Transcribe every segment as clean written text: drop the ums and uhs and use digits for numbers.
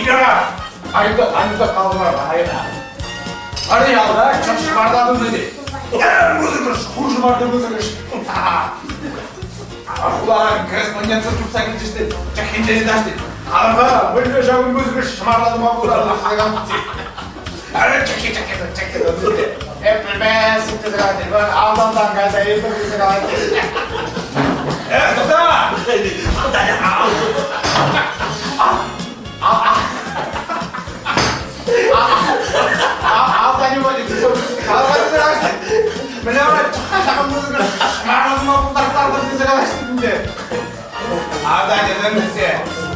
Идера! Айда, айда калдылар, айда. Ары ялда чашмарда dedi. Музыкаш, хуржумарда музыкаш. Хулаған корреспонденция tutsa кетишти. Чахинчени дашты. Арга, мөлдө жагын музыкаш шымарлады ма булар лаган. Ары чахи чахи чахи dedi. Hep sıktı Aldandan gaza yedirdi. Э, тоқта!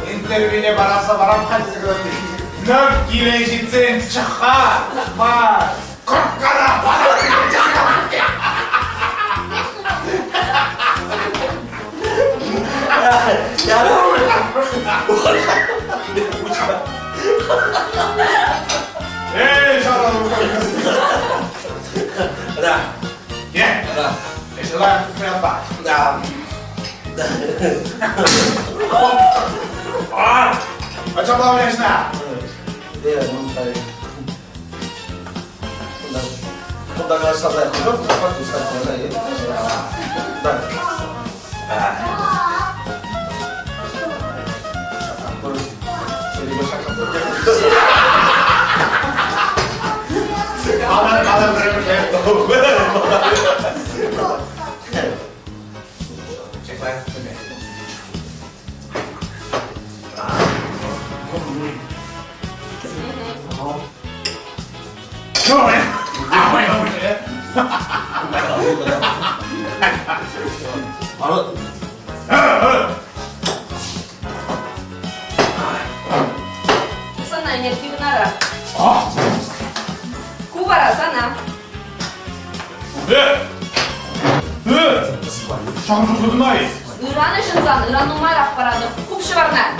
Интервьюне бараса барам Нөк килен чыха, ма, кырккана Эй, шаралым Да. Не? Да. Желаю прямо. Да. А! А что плаваешь на? 네, 뭔가 혼자 사다 바로 Сана энергия А! Кубара сана. Э! Э! Шаңжудунай! Ыраны жынсан, ыран умайрақ барады. Куп шыварна.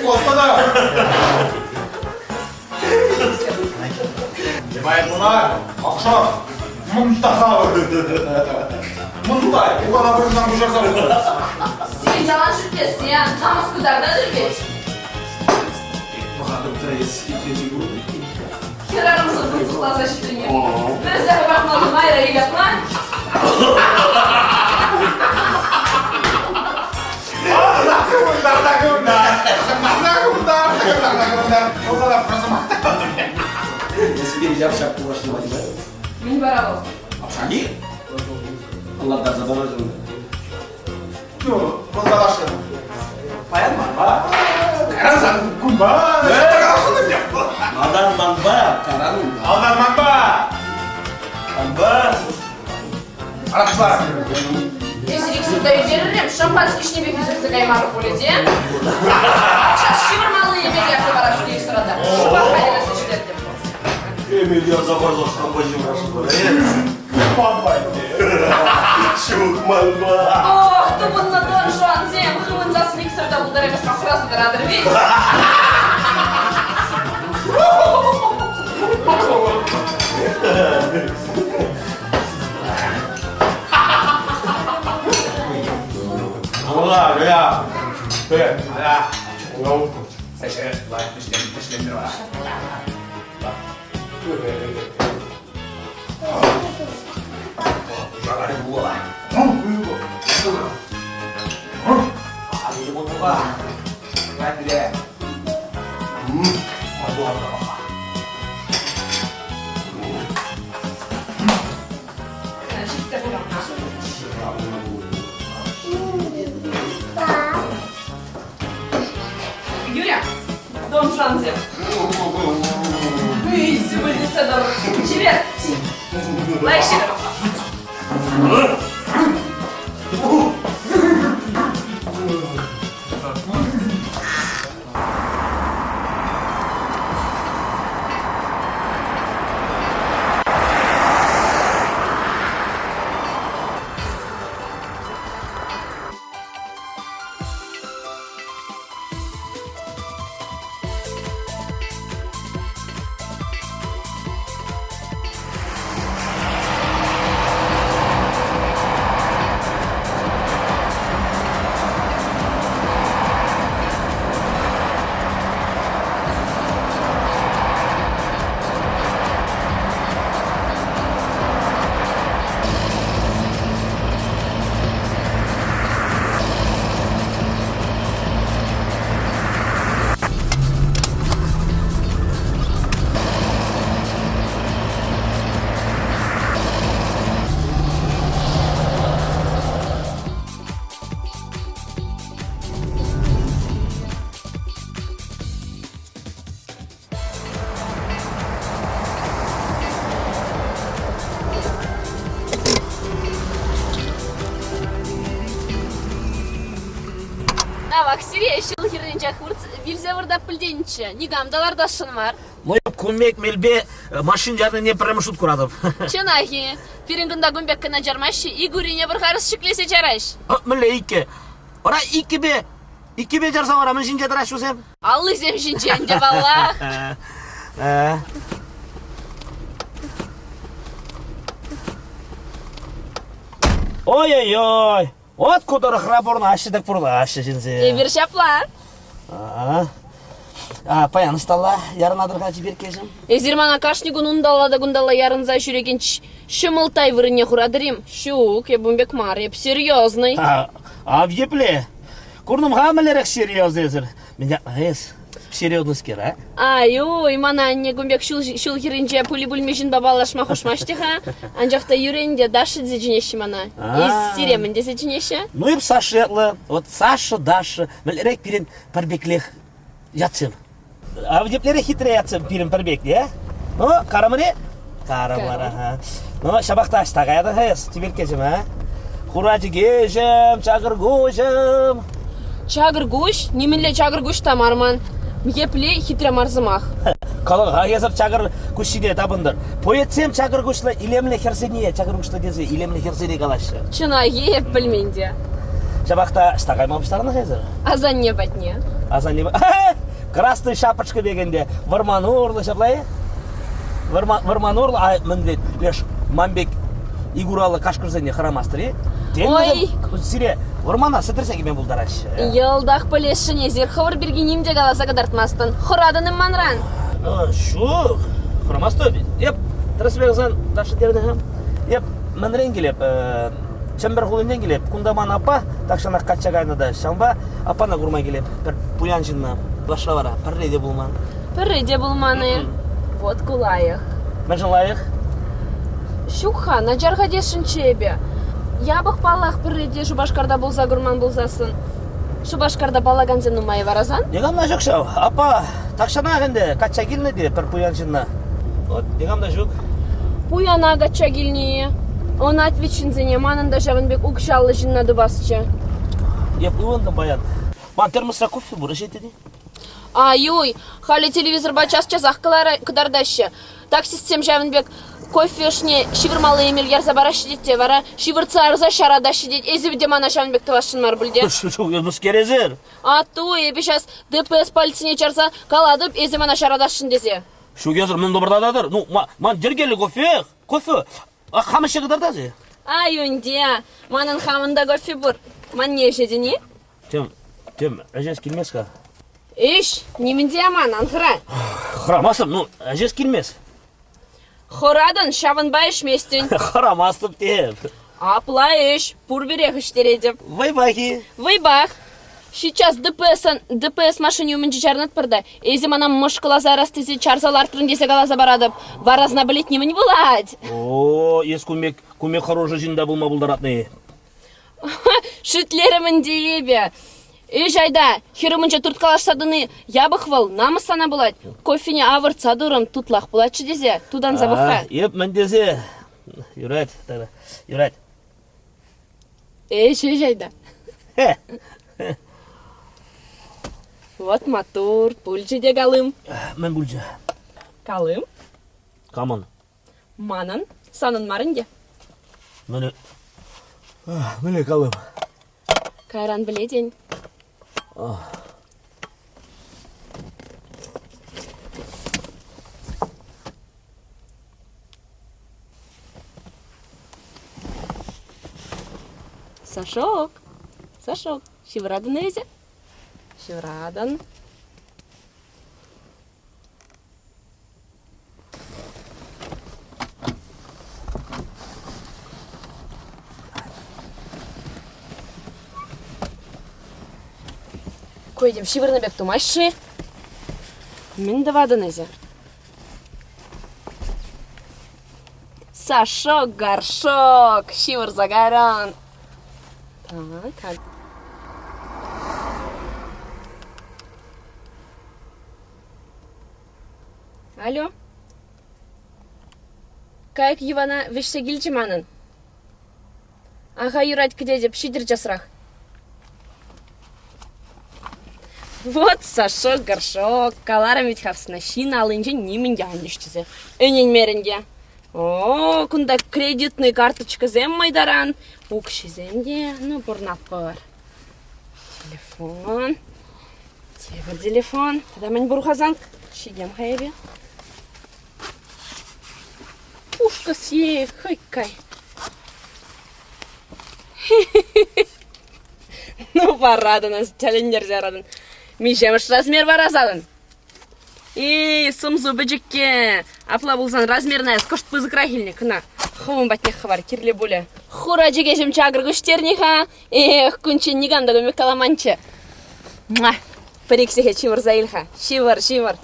Господа! Демай буна, ақшам, мұнтаза Мұндай, бұған абырынан бұжарса Сен жалан шүртес, сен тамыз кударда жүрбет. Херарымызы тынсықласа шүтіне. Бір зәхбақмалы майра елапма. Мин барабыл. Апшаги? Allah da zaman hocam. Ну, молдавашка. Паян манба. Карасан кумба. Мадан манба, каран. Алдан манба. Манба. Арақшылар. Тезірек суда үйдерірем, шампанский ішіне бек каймары поледе. Сейчас шивырмалы емек ясы барасыз дейік сұрада. Шубар хайдасы іштердім. Эмилия забарза шампанский Манбай. Чук манба. Ох, тубынны Дон Жуан зем, хымын засын иксырда бұлдар емес мақырасыдыр адыр бит. Allah ya. Be, ala. Seçe, lay, işlem, işlemdir var. Юря, Дон Жуан зем. Үй, сүбілдіце дор. Жібер. Лайк жібер. Анчах вилсе выртап пӗлтенччӗ. Никам та лартасшӑн мар. Ну, кун пек мелпе машин чарнине пӗрремӗш хут куратӑп. Чӑнах-и? Пирӗн кунта кун пек кӑна чармаҫҫӗ, ик урине пӗр харӑс ҫӗклесе чараҫ. Мӗнле иккӗ? Вара иккӗпе иккӗпе чарса вара мӗн ҫинче тӑраҫҫӗ вӗсем? Аллисем ҫинче ӗнтӗ паллах. Ой-ой-ой! Вот ку тӑрӑхра пурӑнаҫҫӗ-тӗк пурӑнаҫҫӗ ҫынсем. Эпир ҫапла. А, паян ӑҫталла ярӑнатӑр-ха чиперккешӗм? Эсир мана кашни кун унталла та кунталла ярӑнса ҫӳрекен ҫӑмӑлттай вырӑнне хуратӑр-им? Ҫук, эп ун пек мар, эп серьезный. А, ав епле? Курнӑм-ха мӗнлерех серьез эсир. Меня эс серьезныйскер, а? Ай-уй, мана анне кун пек ҫул, ҫул хӗрринче пули-пулми ҫынпа паллашма хушмасть те-ха. Анчах та юрӗ ӗнтӗ, Даша тесе чӗнеҫҫӗ мана. Эс сире мӗн тесе чӗнеҫҫӗ? Ну, эп Саша ятлӑ. Вот Саша, Даша. Мӗнлерех пирӗн пӗрпеклех ятсем. А еплерех хитре ятсем пирӗн пӗрпек, те? Ну, карӑмӑр-и? Карӑмӑр, ага. Ну, ҫапах та ӑҫта каятӑн-ха эс, чиперккеҫӗм, а? Хура чӗкеҫӗм, чакӑр куҫӑм. Чакӑр куҫ? Нимӗнле чакӑр куҫ та мар ман. Епле хитре мар сӑмах. Калӑха эсӗр чакӑр куҫ ҫине тапӑнтӑр. Поэтсем чакӑр куҫлӑ илемлӗ хӗрсене, чакӑр куҫлӑ тесе илемлӗ хӗрсене калаҫҫӗ. Чӑнахи эп пӗлмен те. Ҫапах та ӑҫта кайма пуҫтарнӑ-ха эсӗр? Асанне патне. Асанне Красный шапочка пек ӗнтӗ. Вӑрман урлӑ ҫапла-и? Вӑрман, вӑрман урлӑ, а мӗн леш ман пек ик ураллӑ кашкӑрсене хӑрамастӑр-и? Тен, Ой! сире вӑрмана сӗтӗрсе кӗме пултараҫҫӗ. Йӑлтах пӗлесшӗн эсир, хӑвӑр пирки ним те каласа кӑтартмастӑн. Хӑратӑн-им манран? Ҫук, хӑрамастӑп. Эп, тӗрӗсрен каласан, Даша терӗ-ха. Эп мӗнрен килеп? Чӗмпӗр хулинчен килеп. Кунта ман аппа тахҫанах качча кайнӑ та, ҫавӑнпа аппана курма килеп. Пӗр пуян ҫынна. Лашра вара пӗрре те пулман. Пӗрре те пулман-и? Вот ку лайӑх. Мӗншӗн лайӑх? Ҫук-ха, начар-ха тесшӗнччӗ эпӗ. Япӑх паллах пӗрре те Шупашкарта пулса курман пулсассӑн. Шупашкарта паллакансем нумай вара сан? Никам та ҫук ҫав. Аппа тахҫанах ӗнтӗ качча килнӗ те пӗр пуян ҫынна. Вот никам та ҫук. Пуяна качча килни. Ӑнать вӗт ҫынсене, манӑн та ҫавӑн пек укҫаллӑ ҫынна тупасчӗ. Эп ывӑнтӑм паян. Ман термосра кофе пур, ӗҫетӗн-и? Ай-уй, халӗ телевизорпа час-часах кӑтартаҫҫӗ. Таксистсем ҫавӑн пек кофе ӑшне ҫывӑрмалли эмел ярса параҫҫӗ тет те вара ҫывӑртса арса ҫаратаҫҫӗ тет. Эсӗ те мана ҫавӑн пек тӑвасшӑн мар пуль те. Ҫук, эсир. Атту, эпӗ ҫас ДПС полицине чарса калатӑп, эсӗ мана ҫаратасшӑн тесе. Ҫук, эсӗр мӗн тӑпӑртататӑр? Ну, ман йӗркеллӗ кофе, кофе. А хам ӗҫе кӑтартас-и? Ай, унте, манӑн хамӑн та кофе пур. Манне ӗҫетӗн-и? Тем, тем, ӗҫес килмест-ха. Ӗҫ, нимӗн те яман, ан хӑра. Хӑрамастӑп, ну, ӗҫес килмест. Хӑратӑн, ҫавӑнпа ӗҫместӗн. Хӑрамастӑп теп. Апла ӗҫ, пурпӗрех ӗҫтеретӗп. Вӑйпах-и? Вӑйпах. Сейчас ДПС, ДПС машини умӗнче чарӑнатпӑр та, эсӗ мана мӑшкӑласа ярас тесе чарса лартрӑн тесе каласа паратӑп. Вара сана пӗлет нимӗн пулать. О, эс кун пек, кун пек хӑрушӑ ҫын та пулма пултаратнӑ-и? Шӳтлерӗм ӗнтӗ эпӗ. Ӗҫ айта, хӗр умӗнче турткалашса тӑни япӑх вӑл, намӑс сана пулать. Кофене авӑртса турӑм, тутлах пулатчӗ тесе, тутанса пӑх-ха. Эп мӗн тесе? Юрать, тогда, юрать. Ӗҫ, ӗҫ айта. Вот маттур, пулчӗ те калым. Мӗн пулчӗ? Калым? Камӑн? Манӑн. Санӑн мар ӗнтӗ. Мӗне, мӗне калӑм? Кайран пӗлетӗн. Сашок, Сашок, ҫывӑратӑн эсӗ? Ҫывӑратӑн. Ку этем ҫывӑрнӑ пек тумасть-ши? Мӗн тӑватӑн эсӗ? Сашок, горшок, ҫывӑрса кайран. Так. Алло. Кайӑк йӑвана вӗҫсе килчӗ манӑн. Аха, юрать, кӗтетӗп, ҫитӗр часрах. Вот Сашок горшок, каларӑм вӗт-ха ҫын аллинчен нимӗн те ан ӗҫ тесе. Ӗненмерӗн те. О, кунта кредитный карточкӑсем майтаран, укҫисем те, ну, пурнатпӑр. Телефон, тепӗр телефон. Тата мӗн пур-ха сан? Ҫитем-ха эпӗ. Пушка съех, хӑй кай. Ну, паратӑн эс, тӗлӗнтерсе яратӑн. Миҫемӗш размер вара санӑн? И, сӑмсу пӗчӗкке. Апла пулсан размерна эс кӑшт пысӑкрах илнӗ кӑна. Хӑвӑн патнех хӑвар, кирлӗ пулӗ. Хура чӗкеҫӗм чакӑр куҫтернӗ-ха. Эх, кунччен никам та кун пек каламанччӗ. Пӗр-ик сехет ҫывӑрса ил-ха. Ҫывӑр, ҫывӑр.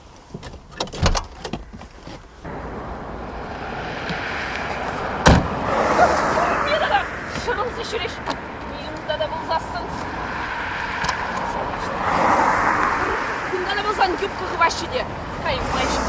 Шӑрӑлса ҫӳреҫ. Унта та пулсассӑн. Кунта та пулсан юбка хываҫҫӗ те. Каймаҫҫӗ.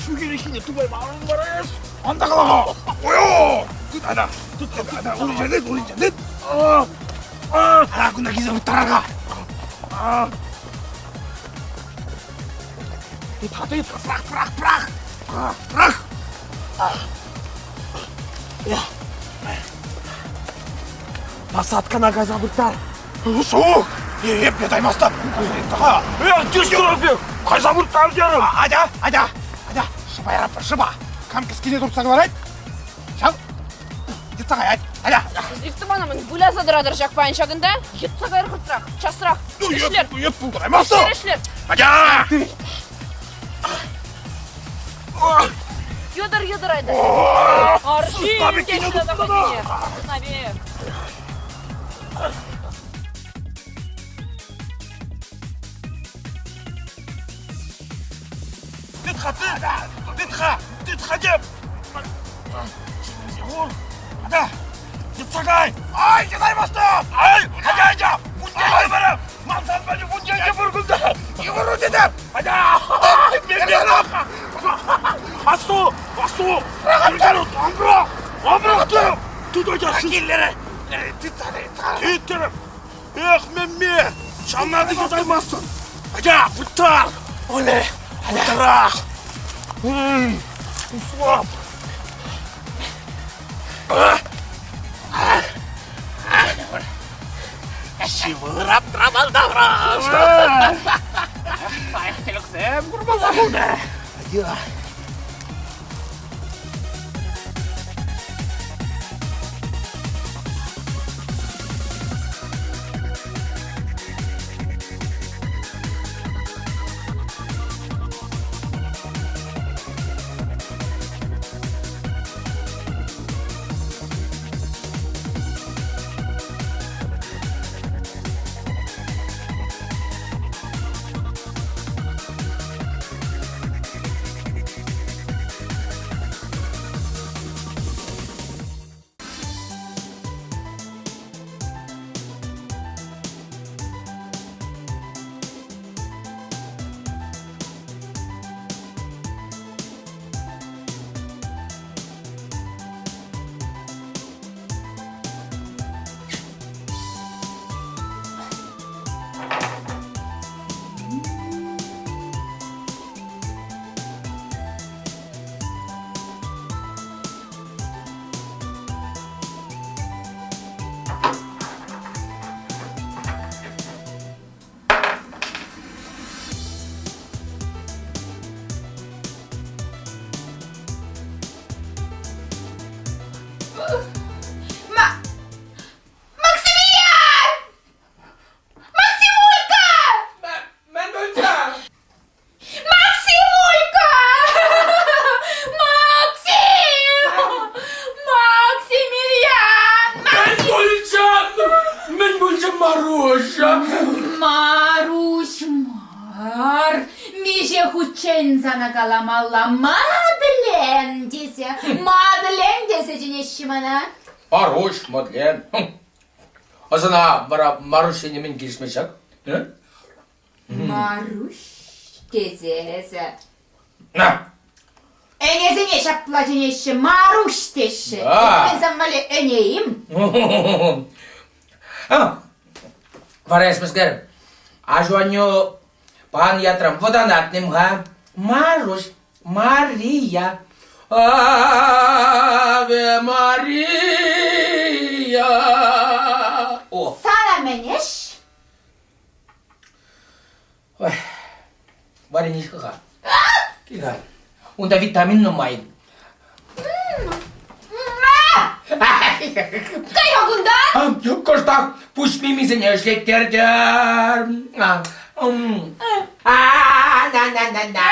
Ҫӳхере тупаймарӑм вара эс. Ан та кала-ха. Ой-о! Тыт, ана, тыт, ана, уринчен тыт, уринчен тыт. А, кунта килсе вырттарар-ха. Тыт-ха, тыт, пӑрах, пӑрах, пӑрах. Пӑрах. Посадкӑна кайса вырттар. Сук! Эп таймастӑп. Эх, кайса вырттар терӗм. Атя, атя, атя, шӑпа яратпӑр, шӑпа. Кам кӗскене туртса кӑларать, ҫав йӑтса каять. Атя. Виктор мана выляса тӑратӑр ҫак паян ҫакӑнта. Йӑтса кайӑр хӑртрах, часрах. Ӗҫлер. Эп пултараймастӑп. Ӗҫлер, ӗҫлер. Атя! Йӑтӑр, йӑтӑр айта. Арҫын теҫҫӗ тата хӑйсене. Навек. Тыт-ха, тыт! Тыт-ха! Тыт-ха теп! Ата! Йӑтса кай! Ай, йӑтаймастӑп! Ай! Атя, атя! Вунтенкӗ пӗрӗм! Ман сан патне вунтенкӗ пур кунта! Йывӑру тетӗп! Атя! Асту! Асту! Ан пӑрах! Ан пӑрах теп! Тыт, атя! Киллере! Тытса, тытса! Тыт терӗм! Эх, мемме! Ҫавна та йӑтаймастӑн! Атя, вырттар! Оле! Вырттарах! Услап! Ҫывӑрап трамалтавра! Лайӑх тӗлӗксем курмалла пулнӑ. Атя. хутчен сана каламалла Мадлен тесе. Мадлен тесе чӗнеҫҫӗ мана. Маруҫ, Мадлен. Ӑсана вара Маруҫ тени мӗн килӗшмест ҫак? Маруҫ тесе эсӗ. На! Ӗнесене ҫапла чӗнеҫҫӗ, Маруҫ теҫҫӗ. Эпӗ сан валли ӗне-им? Вара эс мӗскер, аҫу-аннӳ пан ятран вӑтанатним-ха? Маруҫ, Мария. Аве Мария. О. Сана мӗн ӗҫ? Ой, вареничка-ха. Кил-ха. Унта витамин нумай. Кай-ха кунта! Кӑштах пуҫ мимисене ӗҫлеттертӗр. На-на-на-на.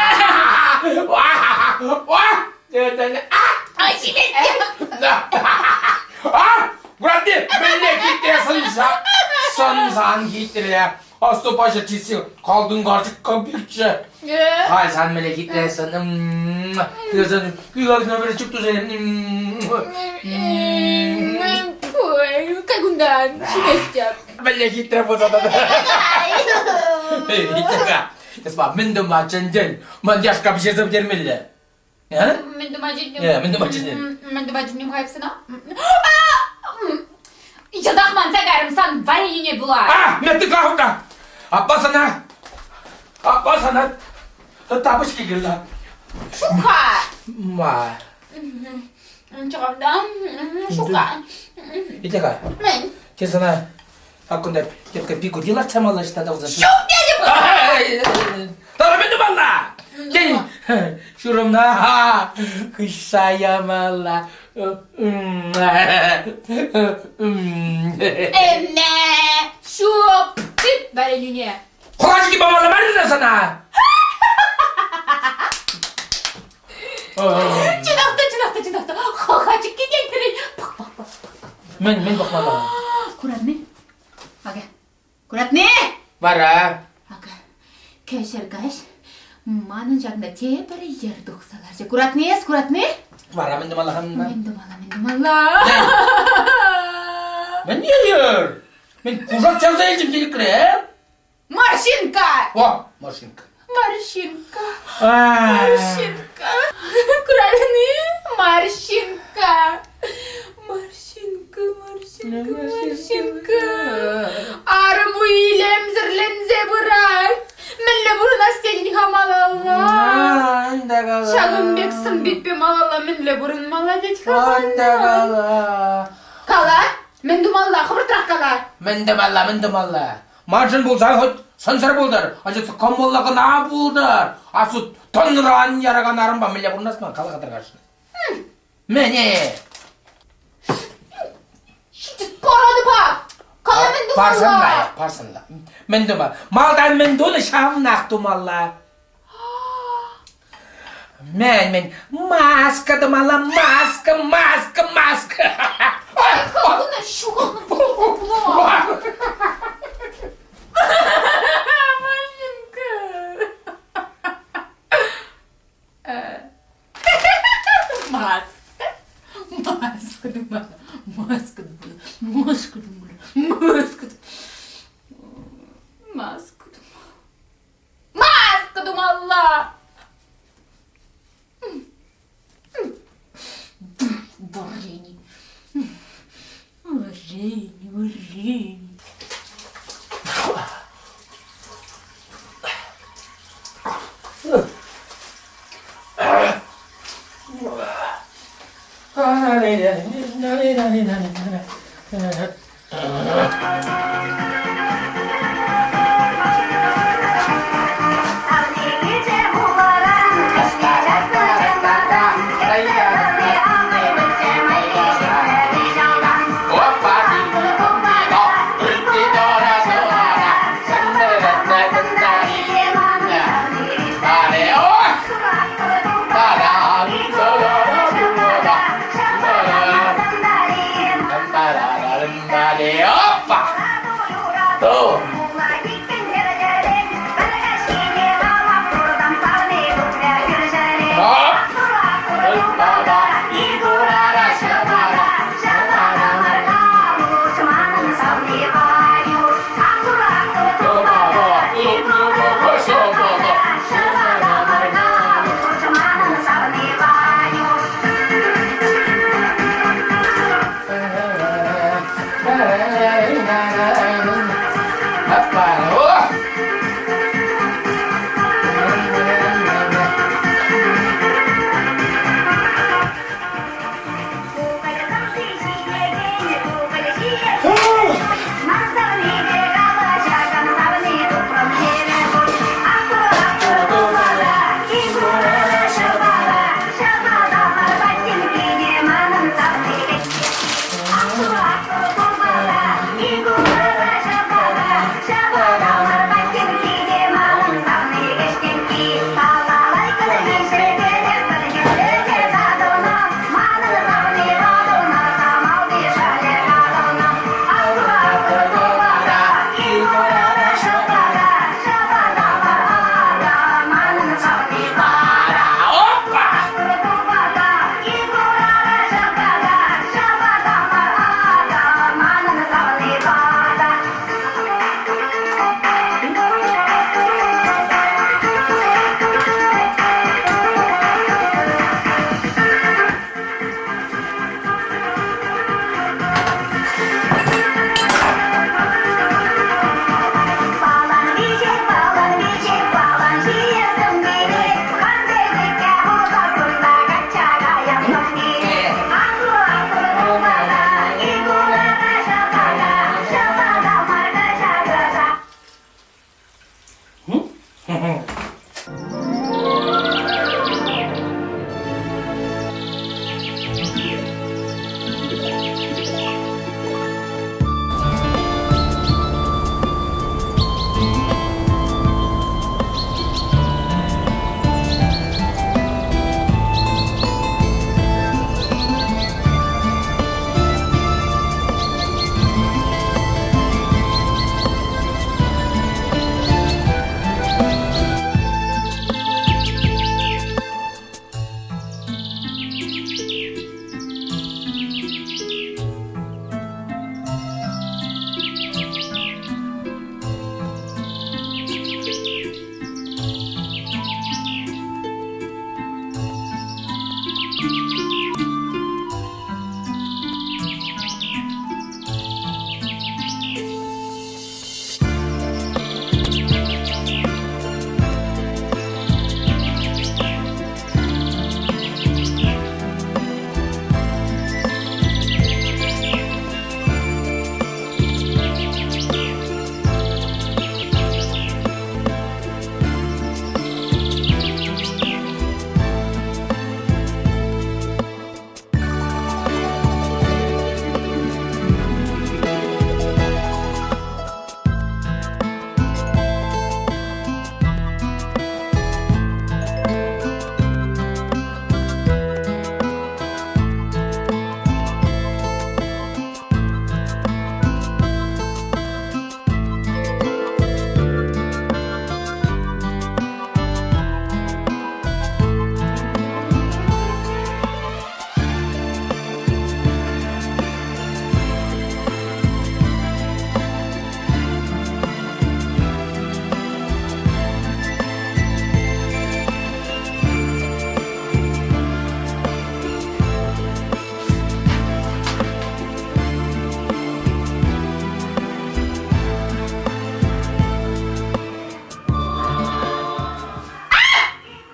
Куратти, мӗнле хитре сӑнса, сӑнсан хитре. Аступаҫӑ чисси калтӑн карчӑк пекчӗ. Халь сан мӗнле хитре сӑн. Кӳрсен, кӳрсен пӗр чуп тусен. Кай кунтан, ҫиместӗп. Мӗнле хитре пулса тӑнӑ. Итле-ха, эс ман мӗн тума чӗнтӗн? Ман яшка пӗҫерсе пӗтермелле. Мӗн тума чӗнтӗм? Мӗн тума чӗнтӗн? Мӗн тума чӗнтӗм хайп сана? Йӑлтах манса кайрӑм сан варенине пула. А, меты-ка Аппа сана, аппа сана тапочки кирлӗ. Ҫук-ха. Ма. Чӑхӑмта, ҫук-ха. Итле-ха. Мӗн? Те сана Аккунта тепке бигуди лартса малла тата усӑ. Ҫук тетӗп! Тата мӗн тумалла? Тен, ҫурӑмна хыҫса ямалла. Эмме! Ҫук! Тыт варенине! Хулашки памалла мар сана! Чӑнах та, чӑнах та, чӑнах та. Хӑлхачӑк китен Пӑх-пӑх-пӑх. Мӗн, мӗн пӑхмалла? Куратни? Акӑ. Куратни? Вара. Акӑ. Кӗҫӗр каҫ манӑн ҫакна тепӗр йӗр тухса ларчӗ. Куратни эс, куратни? Вара мӗн тумалла ханна? Мӗн тумалла, мӗн тумалла? Мӗн йӗр? Мӗн кушак чавса илчӗм тилӗкре, э? Морщинка! О, морщинка. Морщинка. Морщинка. Куратни? Морщинка. Морщинка, морщинка, морщинка. Арӑму илемсӗрленсе пырать. Мӗнле пурӑнас тетӗн-ха малалла? Ҫакӑн пек сӑн-питпе малалла мӗнле пурӑнмалла тет-ха мана? Кала, мӗн тумалла? Хӑвӑртрах кала. Мӗн тумалла, мӗн тумалла? Маншӑн пулсан хоть сӑнсӑр пултӑр, анчах кӑмӑллӑ кӑна пултӑр. Асу тӑнран яракан арӑмпа мӗнле пурӑнас ман кала катаркашӑн. Мӗне? Парадӑпа! Кала мӗн тумалла? Парсанла, парсанла. Мӗн тума? Малтан мӗн тунӑ, ҫавнах тумалла. Мӗн, мӗн? Маска тумалла, маска, маска, маска. Куна ҫухалнӑ пулма. Машинка. Маска. Маска думала. Маска думала. Маска думала. Маска. Маска думала. Маска тумалла! Варени. Варени, варени.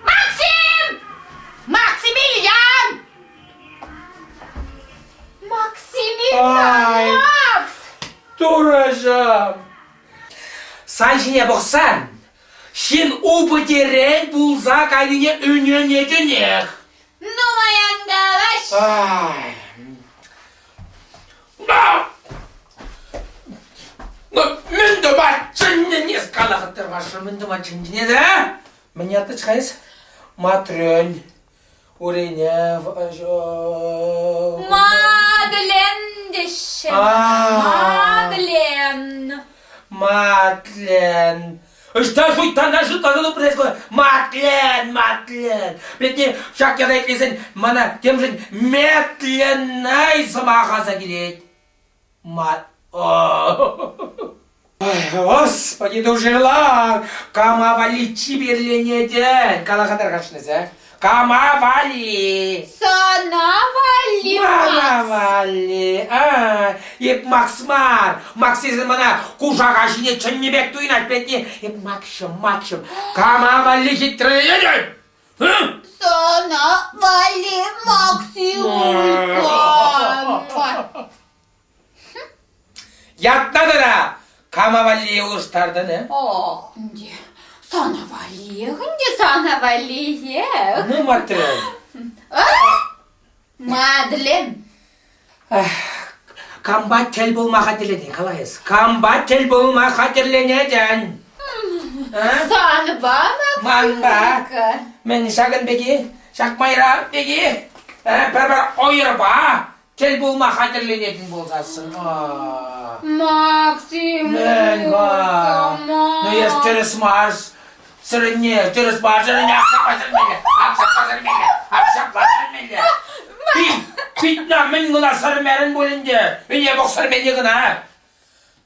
Максим! Максимилиан! Максимилиан! Ай! Макс! Турӑҫӑм! Сан ҫине пӑхсан, ҫын упӑтерен пулса кайнине ӗненетӗнех. Нумай ан калаҫ! Ай! Ну, мӗн тума чӗннӗ эс калахӑттӑр ваша, мӗн тума чӗнтӗн эс, а? Мӗн ятлӑ-ха эс? Матрен. Урине... Мадлен теҫҫӗ. Мадлен. Матлен. Ӑҫта шуйттана шутласа тупрӗ Матлен, Матлен. Петне ҫак ята итлесен мана темшӗн Метленнай сӑмах аса килет. Мат... Господи, душелар, кама валли чиперленетӗн, каласа тархасшӑн Кама валли? Сана валли, Мана валли. А, эп Макс мар. Макс тесен мана кушака ҫине чӗннӗ пек туйӑнать петне. Эп Макҫӑм, Макҫӑм. Кама валли хитреленетӗн? Сана валли Максимулька. Ятна тӑра! Кама валли улӑштартӑн, э? Ох, ӗнтӗ, сана валлиех ӗнтӗ, сана валлиех. Ну, Матрен. Мадлен. Кампа тӗл пулма хатӗрленетӗн, кала эс. Кампа тӗл пулма хатӗрленетӗн? Санпа, Манпа. Мӗн ҫакӑн пеки? Ҫак майра пеки? Пӗр-пӗр ӑйӑрпа Тӗл пулма хатӗрленетӗн пулсассӑн. Максим! Мӗн-ха? Ну эс тӗрӗс мар. Сӗрӗнне, тӗрӗс мар сӗрӗнне аксапа сӗрмелле, аксапа сӗрмелле, аксапа сӗрмелле. Пит, питна мӗн кӑна сӗрмерӗн пуль ӗнтӗ. Ӗне пӑх сӗрменни кӑна.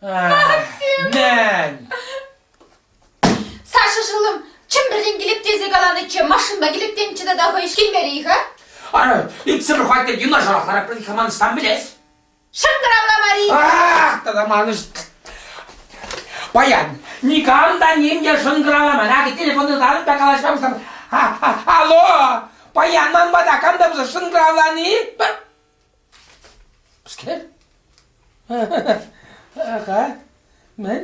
Максим! Мӗн? Саша шӑллӑм Чӗмпӗртен килеп тесе каланӑччӗ, машинпа килеп тенӗччӗ тата хӑй килмерӗ-и-ха? Ара, иксӗмӗр хваттер юнашарах ларать, хаман пӗлес. Шӑнкӑравламарӗ-и? Ах, тата манӑш... Паян никам та ним те шӑнкӑравламан. Акӑ телефон тытатӑп та калаҫма пуҫлатӑп. Алло, паян ман пата кам та пулса шӑнкӑравлани? Пӗскер? Аха. Мӗн,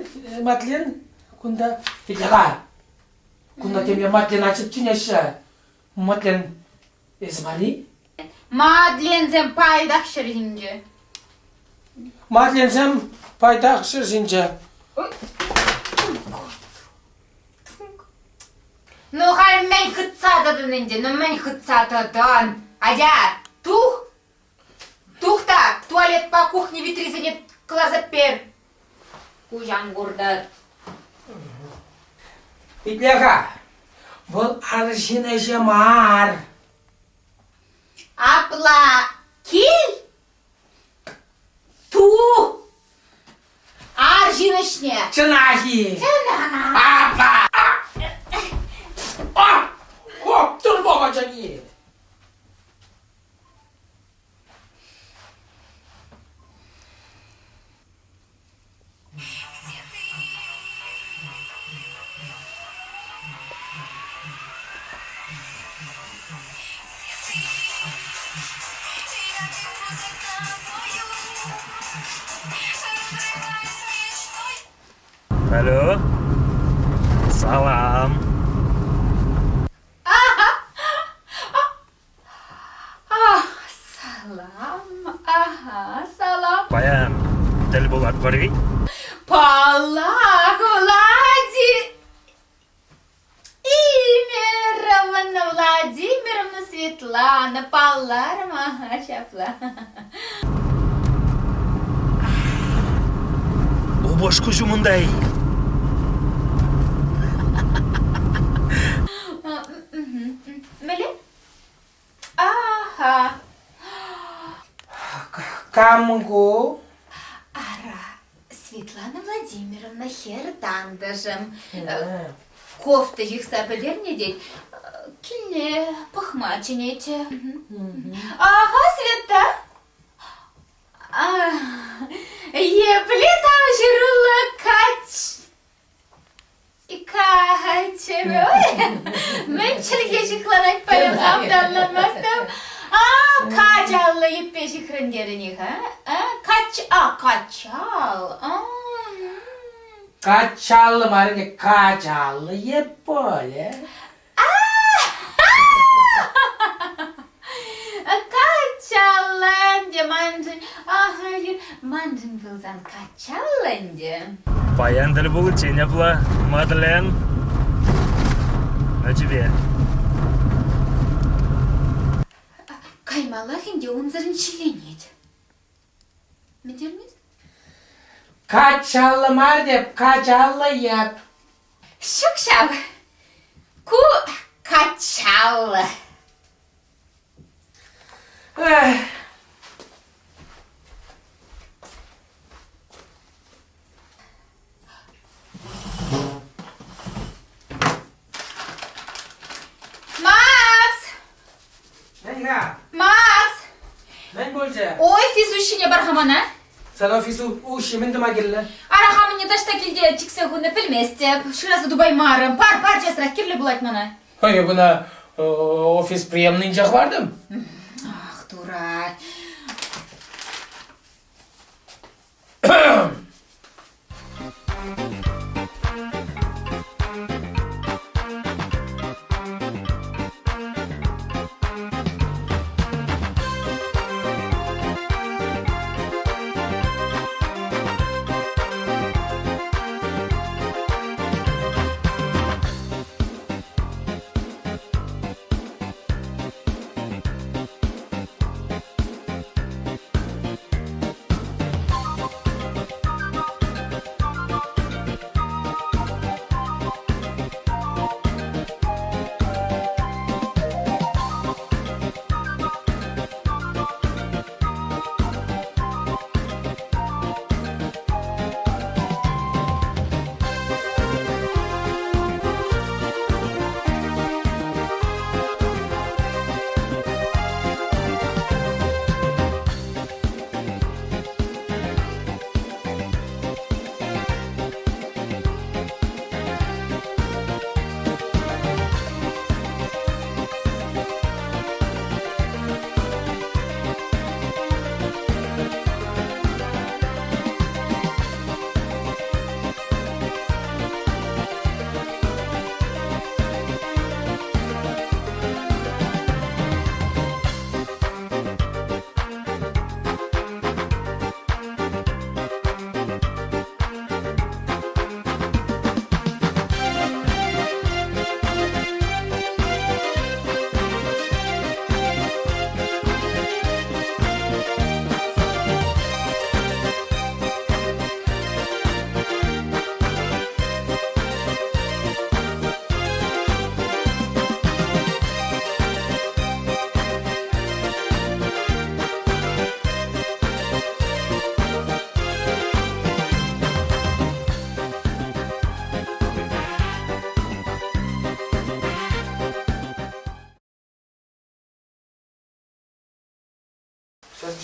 Матлен, кунта? Итле-ха. Кунта темле Матлен ача чӗнеҫҫӗ. Матлен, эсӗ мар-и? Мадленсем пайтах ҫӗр ҫинче. Мадленсем пайтах ҫӗр ҫинче. Ну, халь мӗн хытса тӑтӑн ӗнтӗ, ну мӗн хытса тӑтӑн? Атя, тух! Тух та туалетпа кухня витрисене кӑларса пер. Куҫ ан куртӑр. Итле-ха, вӑл арҫын ӗҫӗ мар. Апла кил, ту арҫын ӗҫне. Чӑнах-и? Чӑнах. Апла. А! О, турбо ачани! Алло. Салам. Ах, салам, ага, салам. Паян тӗл пулатпӑр-и? Паллах, Влади... Имеровна Владимировна Светлана, палларӑм, ага, ҫапла. Упӑшку ҫумӑнта-и? Мӗнле? Аха. Кам ку? Ара, Светлана Владимировна хӗр тантӑшӑм. Кофта ҫыхса пӗтернӗ тет. Килне пӑхма чӗнет. Аха, Света. Епле тавҫӑруллӑ кач Каччӑ, мӗн чӗлхе ҫыхланать паян хам та ӑнланмастӑп. А, качаллӑ йӗппе ҫыхрӑн терӗн-и-ха? А, кач, а, качал. Качаллӑ мар ӗнтӗ, качаллӑ йӗп пулӗ. Качаллӑ ӗнтӗ маншӑн. Аха, маншӑн пулсан качаллӑ ӗнтӗ. Паян тӗл пуличчен апла, Мадлен. На тебе. Каймаллах ӗнтӗ, унсӑрӑн ҫилленет. Мӗн термест? Качаллӑ мар теп, качаллӑ йӗп. Ҫук ҫав. Ку качаллӑ. Эх. Макс! Мӗн-ха? Макс! Мӗн пулчӗ? Офис уҫҫине пар-ха мана. Сан офис уҫҫи мӗн тума кирлӗ? Ара, хамӑнне таҫта килте чиксе хунӑ пӗлместӗп. Шыраса тупаймарӑм. Пар, пар часрах, кирлӗ пулать мана. Ой, куна офис приемнӑйӗнче хӑвартӑм. Ах, тура.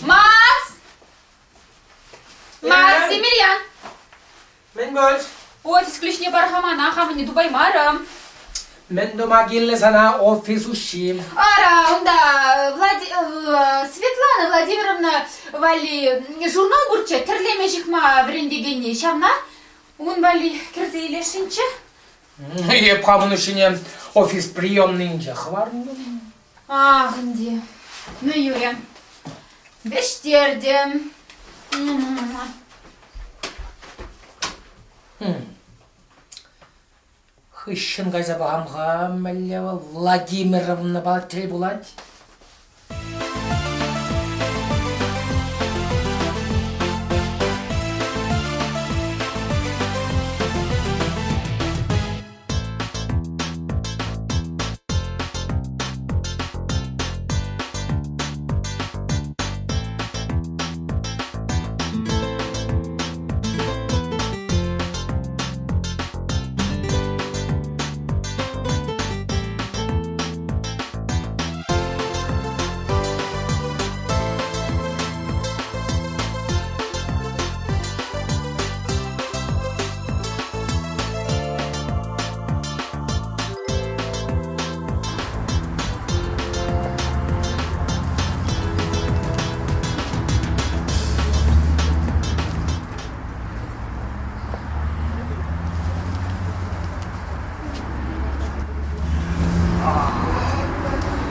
Макс! Макс Емельян! Мӗн пулч? Офис ключне пар-ха мана, хамӑнне тупаймарӑм. Мӗн тума кирлӗ сана офис уҫҫи? Ара, унта Влади... Светлана Владимировна валли журнал пурччӗ, тӗрлеме ҫыхма вӗрентекенни. Ҫавна ун валли кӗрсе илесшӗнччӗ. Эп хамӑн уҫҫине офис приемнӑйӗнче хӑварнӑ. Ах, ӗнтӗ. Ну, Юля, вӗҫтертӗм. Хыҫҫӑн кайса пӑхам-ха, мӗнле вӑл Владимировнӑпа тӗл пулать.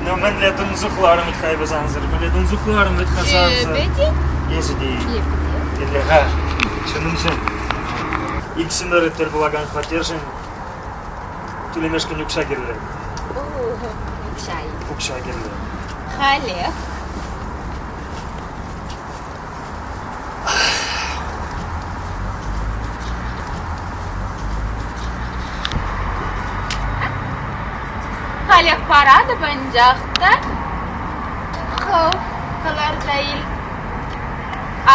Ну, мӗнле тунсӑхларӑм вӗт-ха эпӗ сансӑр, мӗнле тунсӑхларӑм вӗт-ха сансӑр. Эпӗ те. Эсӗ те. Эпӗ те. Элле-ха, чӑнӑн-чӑн. Иксӗмӗр тӗл пулакан хваттершӗн тӳлемешкӗн укҫа кирлӗ. Укҫа-и? Укҫа кирлӗ. Халех. Халех паратӑп анчах та хӑв кӑларса ил.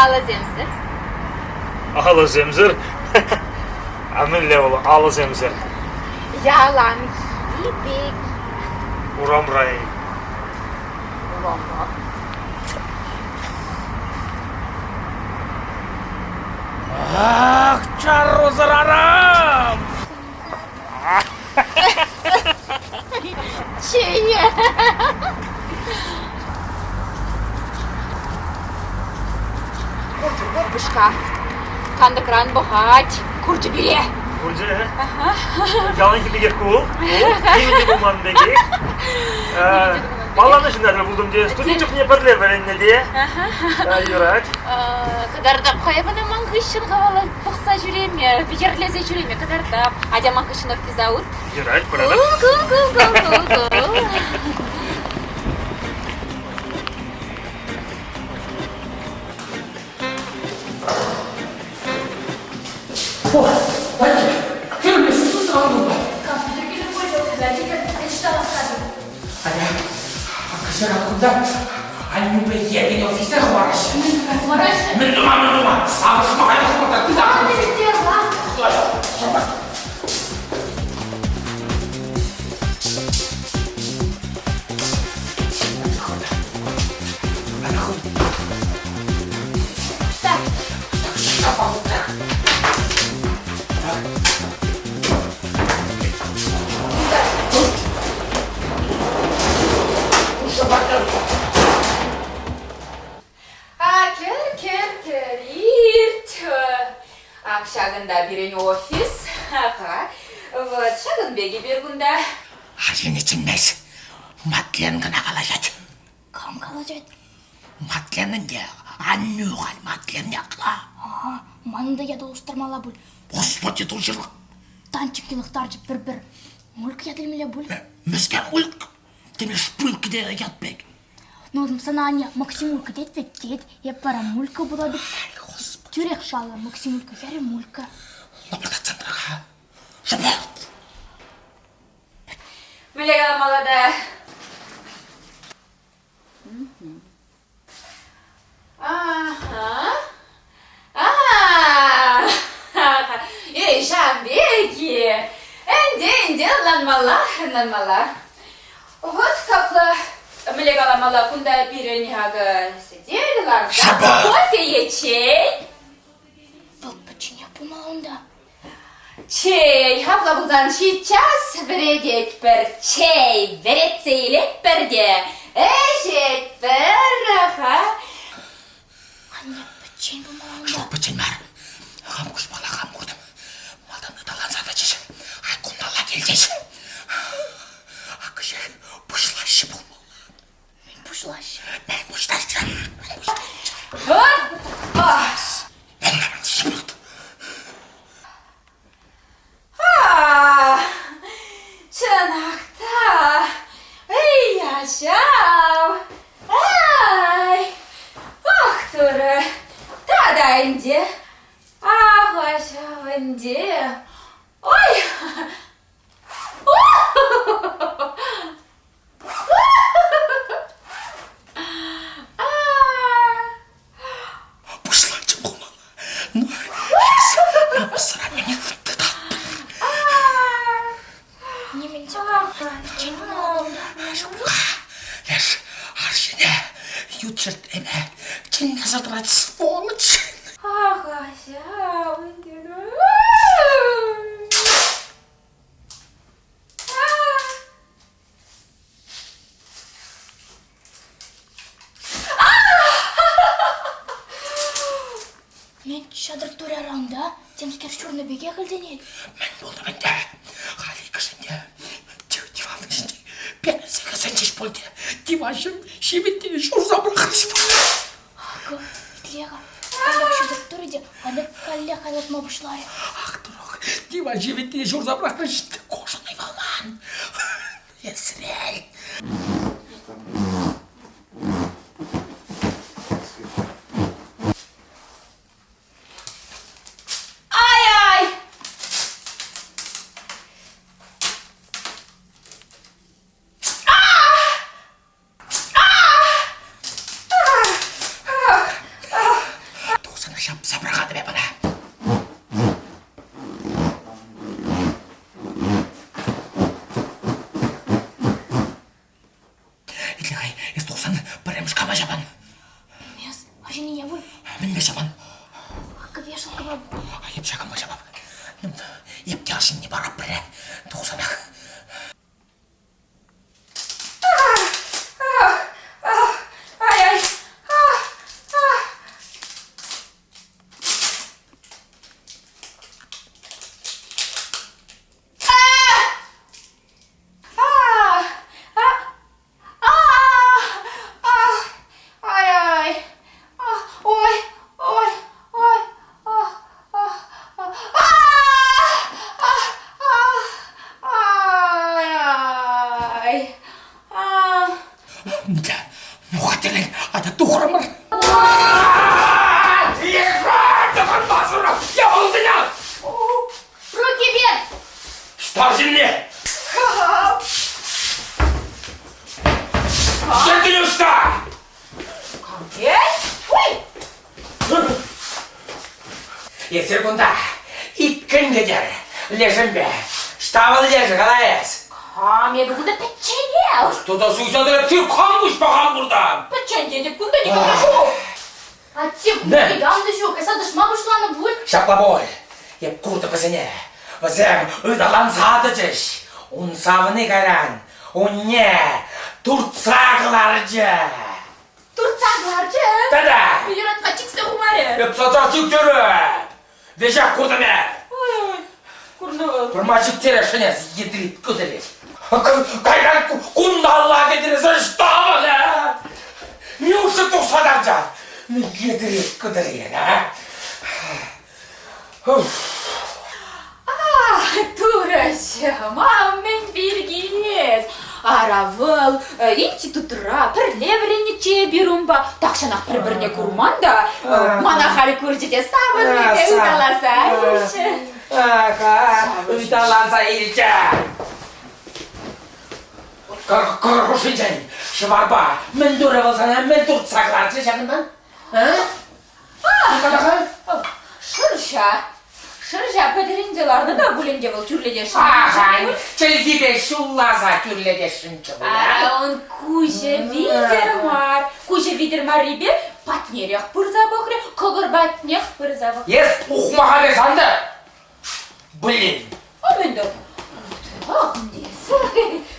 Алӑсемсӗр. Алӑсемсӗр? А мӗнле вӑл алӑсемсӗр? Яланхи пек. Урамра-и? Урамра. Ах, чарусӑр арам! Чее! Курчӗ упӑшка. Кантӑкран пӑхать. Курчӗ пире. Курчӗ? Яланхи пекех ку. Нимӗн те пулман пекех. Палланӑ ҫынна тӗл пултӑм те. Студент чухне пӗрле вӗреннӗ те. Юрать. Кӑтартап хайвана ман хыҫҫӑн хавала пӑхса ҫӳреме, йӗрлесе ҫӳреме кӑтартап. Атя ман хыҫҫӑн офиса ут. Юрать, пыратӑп. Ку-ку-ку-ку-ку. Аннӳпе еркӗн офицер хӑвараҫҫӗ. Хӑвараҫҫӗ? Мӗн тума, мӗн тума? Савӑшма кайма хӑварта. А кӗр, кӗр, кӗр, ирт. Ак ҫакӑнта пирӗн офис. Аха. Вот ҫакӑн пек эпир кунта. Арҫынӗ чӗнмест. Матлен кӑна калаҫать. Кам калаҫать? Матлен ӗнтӗ. Аннӳ халь Матлен ятлӑ. Ага, манӑн та ята улӑштармалла пуль. Господи, тулҫӑрлӑх. Танчик йӑлӑхтарчӗ пӗр-пӗр. Мульк ят илмелле пуль. Мӗскер мульк? Теме шпулька те ят пек. Ну, сана Аня Максимулька тет вӗт, тет. Эп вара Мулька пулатӑп. Тӳрех паллӑ, Максимулька хӗрӗ Мулька. Лапӑртатсан тӑр-ха. Шӑпӑрт! Мӗнле каламалла та? Аха. А-а-а! Эй, ҫавӑн пек-и? Ӗнтӗ, ӗнтӗ, ӑнланмалла, ӑнланмалла. Вот капла. Мӗнле каламалла, кунта пирӗн акӑ сӗтел ларса кофе е чей? Вӑл пӗчченех пулмалла унта. Чей, апла пулсан ҫиччас вӗрететпӗр, чей вӗретсе илетпӗр те ӗҫетпӗр-ха. Анне пӗччен пулмалла унта. Ҫук, пӗччен мар. Хам куҫпала хам куртӑм. Малтан ыталанса тӑчӗҫ, ай кунталла килчӗҫ. Акӑ ҫех пуҫлаҫҫӗ пулмалла. Мӗн пуҫлаҫҫӗ? Мӗн пуҫлаҫҫӗ? Мӗн пуҫлаҫҫӗ? Чӑнах та, эй, ачам, ай, ах, Турӑ, тата ӗнтӗ, ах, ачам ӗнтӗ, ой, Пуҫланчӗ пулмалла. Ну, сранне тытатпӑр. Нимӗн те пӗччен пулмалла. Ҫук-ха, леш арҫынӗ ют ҫӗртрене чӗнмесӗр тӑрать, сволочь. Ах, ачам, ӗнтӗ. Мӗн чатӑр турӗ унта? Темскер ҫурнӑ пекех илтӗнет. Мӗн пулнӑ ӗнтӗ? Халь иккӗшӗн те диван ҫинче перӗнсе кӗрсенчӗҫ пуль те диван ҫивӗттине ҫурса пӑрахрӗҫ пуль. Акӑ, итле-ха, каллех ҫутӑк турӗ те Олег каллех хайлатма пуҫларӗ. Ах, турӑх, диван ҫивӗттине ҫурса пӑрахрӗҫ, кожаный вӑлман. Эсрел. Ай-ай! Тухсана ҫапса пӑрахатӑп эп ӑна. Итле-ха, эс тухсан пӗрремӗш кама ҫапан? Эс арҫыннине пуль. Мӗнпе ҫапан? Акӑ вешалкӑпа. Эп ҫакӑнпа ҫапап. Эп те арҫынне парап пӗрре. Тухсанах. Ай-ай! Ай-ай! Ой, ой, ой! Ай-ай! Ну, хатӗрлен, атя тухрӑмӑр. Руки вверх! Старшинне! Йӗркеле ӑҫта? Ой! Эсир кунта иккӗн кӗтӗр лешӗнпе. Ӑҫта вӑл лешӗ, кала эс? Кам эпӗ кунта пӗчченех? Тата суйса тӑрать, кам пуҫпа кам куртан? Пӗччен тетӗп, кунта никам та ҫук. Атте, кунта никам та ҫук. Эс аташма пуҫланӑ пуль. Ҫапла пуль. Эп куртӑм вӗсене. Вӗсем ыталанса тӑчӗҫ. Ун савни кайран унне туртса кӑларчӗ. Туртса кӑларчӗ? Тата! Юратма чиксе хумарӗ. Эп тата чиктерӗ. Веҫех куртӑм эп. Ой-ой, курнӑ вӑл. Пырма чиктересшӗн эс, едрит кӑтӑрет. Кайран кунталла кӗтӗрес ӑҫта вӑл, а? Неужто тухса тарча? Едрит кӑтӑрет, а? Ах, Турӑҫӑм, а мӗн пирки эс? Ара вӑл институтра пӗрле вӗреннӗччӗ эпир унпа. Тахҫанах пӗр-пӗрне курман та, мана халь курчӗ те савӑннипе ыталаса илчӗ. Аха, ыталаса илчӗ. Кӑр хушшинчен ҫӑварпа мӗн турӗ вӑл сана, мӗн туртса кӑларчӗ ҫакӑнтан? А? Шӑрҫа. Шӑрҫа пӗтӗрӗнсе ларнӑ та пуль ӗнтӗ вӑл тӳрлетесшӗн. Ахаль чӗлхипе ҫулласа тӳрлетесшӗнччӗ пуль. Ара, ун куҫӗ витӗр мар. Куҫӗ витӗр маррипе патнерех пырса пӑхрӗ, кӑкӑр патнех пырса пӑхрӗ. Эс ухмаха пек ан тӑр! Блин! Мӗн тӑк? Ах,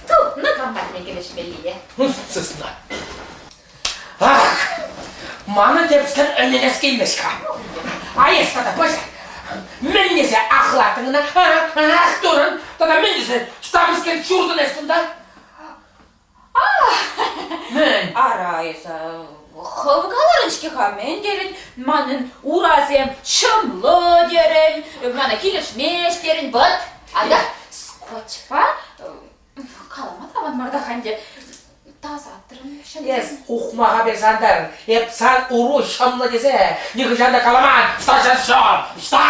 Тупнӑ кам патне кӗвӗҫмеллине. Сысна. Ах, манӑн темскер ӗненес килмест-ха. А эс тата пӑсӑр. Мӗн тесе ахлаттӑн ӑна? Ах, турӑн! Тата мӗн тесе штабскер ҫуртӑн эс кунта? Мӗн? Ара, эсӗ хӑв каларӑн-ҫке-ха, мӗн терӗн? Манӑн урасем ҫӑмлӑ терӗн, мана килӗшмест терӗн. Вӑт, ата скотчпа калама та аван мар та-ха ӗнтӗ. Тасатрӑм. Эс ухмаха пек сантар. Эп сан уру ҫӑмлӑ тесе нихӑҫан та каламан. Ӑҫта ҫав ҫӑм? Ӑҫта?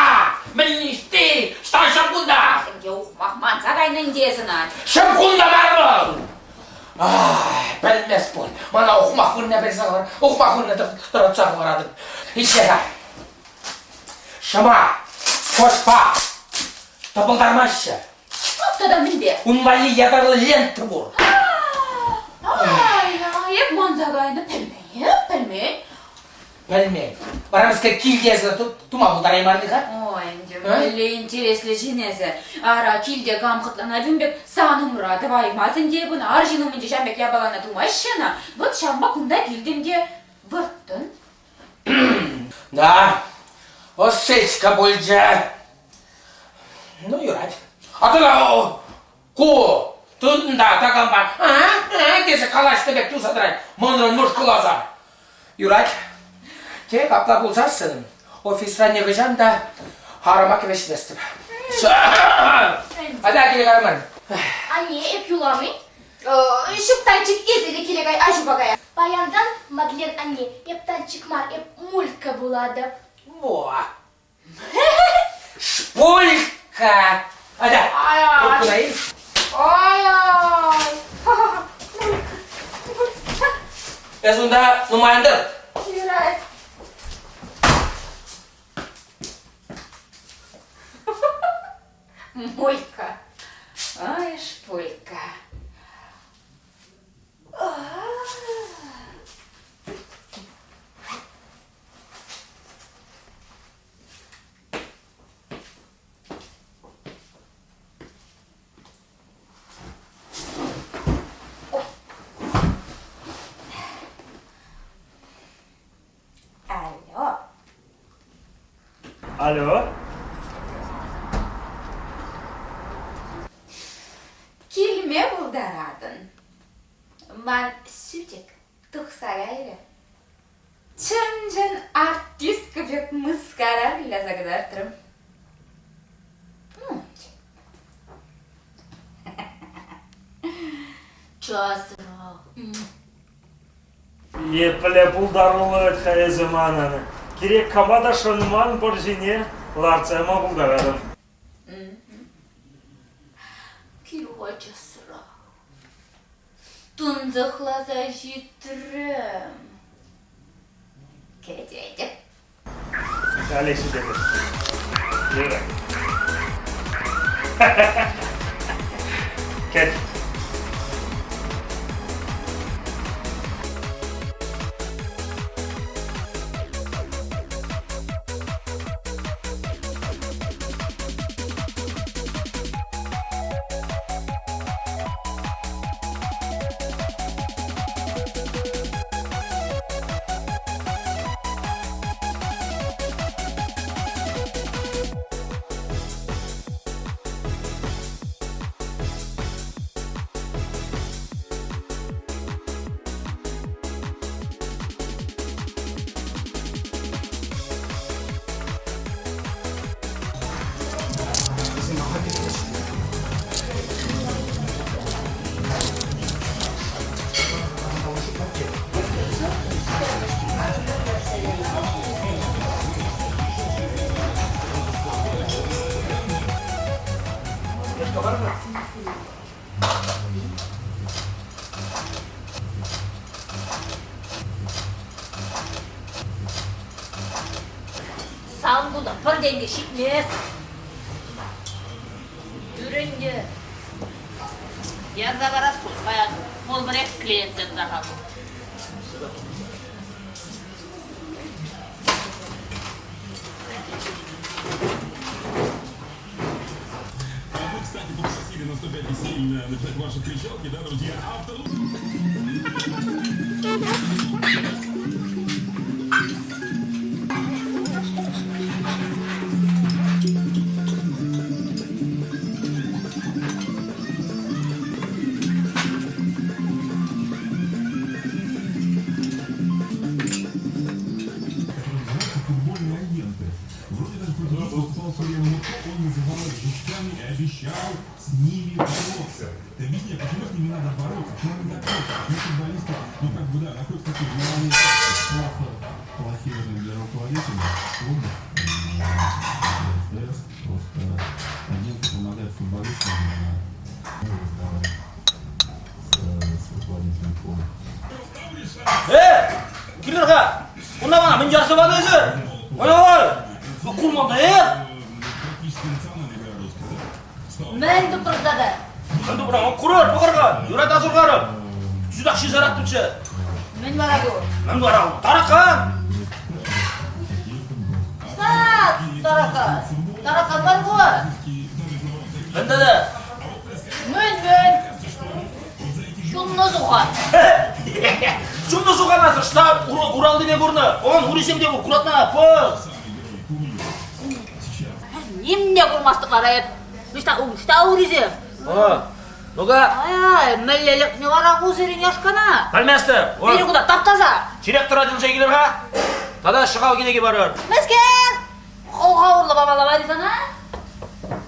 Мӗн ӑҫти? Ӑҫта ҫӑм кунта? Ӗнтӗ ухмах манса кайнӑ ӗнтӗ эс ӑна. Ҫӑм кунта мар вӑл! Пӗлмест пуль. Мана ухмах вырӑнне персе хӑвар, ухмах вырӑнне тӑратса хӑваратӑн. Итле-ха. Ҫӑма, скотчпа тӑпӑлтармаҫҫӗ. Тата мӗнпе? Ун валли ятарлӑ лента пур. Ай, эп манса кайнӑ. Пӗлмен, пӗлмен. Пӗлмен. Вара мӗскер килте тума пултараймарӑн-ха? Ой, ӗнтӗ мӗнле интереслӗ ҫын эсӗ. Ара, килте кам хӑтланать ун пек, сан умра тӑваймасть ӗнтӗ эп ӑна. Арҫын умӗнче ҫав пек япалана тумаҫҫӗ ӑна. Вӑт ҫавӑнпа кунта килтӗм те вӑрттӑн. Да, осечка пулчӗ. Ну, юрать. А тата ку тытӑн та такампа тесе калаҫнӑ пек туса тӑрать манран мӑшкӑласа. Юрать. Те капла пулсассӑн офисра нихӑҫан та харама кӗвӗҫместӗп. Атя киле кайман. Анне, эп юлам-и? Ҫук, Танчик, эсӗ те киле кай, аҫупа кая. Паянтан, Мадлен анне, эп Танчик мар, эп Мулька пулатӑп. Во! Шпулька! Атя, трубкӑна ил. Ай-ай! Эс унта нумай ан тӑр. Юрать. Мулька. Ай, шпулька. Алло. Алло. Килме пултаратӑн. Ман сӳтӗк тухса кайрӗ. Чӑн-чӑн артистка пек мыскара выляса кӑтартрӑм. Часрах. Епле пултаруллӑ вӗт-ха эсӗ манӑн. Кирек кама та шӑнман пӑр ҫине лартса яма пултаратӑн. Кил-ха часрах. Тунсӑхласа ҫитрӗм. Кӗтетӗп. Халех ҫитетӗп. Юра. Кӗт. Сан кунта пӗр тенкӗ ҫитмест. Ӗнтӗ ярса парас пуль, паян пурпӗрех клиентсем сахал. Э, килӗр-ха! Кунта мана мӗн ярса панӑ эсӗ? Ой-ой! Курман та, э? Мӗн тупӑртатӑр? Мӗн тупӑрам? Курӑр, пӑхӑр-ха! Юрать асӑрхарӑм. Чутах ҫисарах туччӗ. Мӗн вара ку? Мӗн вара? Таракан! Ӑҫта таракан? Таракан мар ку. Мӗн тата? Мӗн, мӗн? Ҫуннӑ сухан. Ҫуннӑ сухана ӑҫта Уралтине курнӑ? Он урисем те пур, куратна, пӑх! Ним те курмастӑп вара эп. Ӑҫта, ӑҫта урисем? О, ну-ка. Ай-ай, мӗнле лекнӗ вара ку сирӗн яшкана? Пӗлместӗп. Пирӗн кунта тап-таса. Директора чӗнсе килӗр-ха. Тата ҫӑхав кӗнеки парӑр. Мӗскер? Хӑлха урлӑ памалла мар-и сана?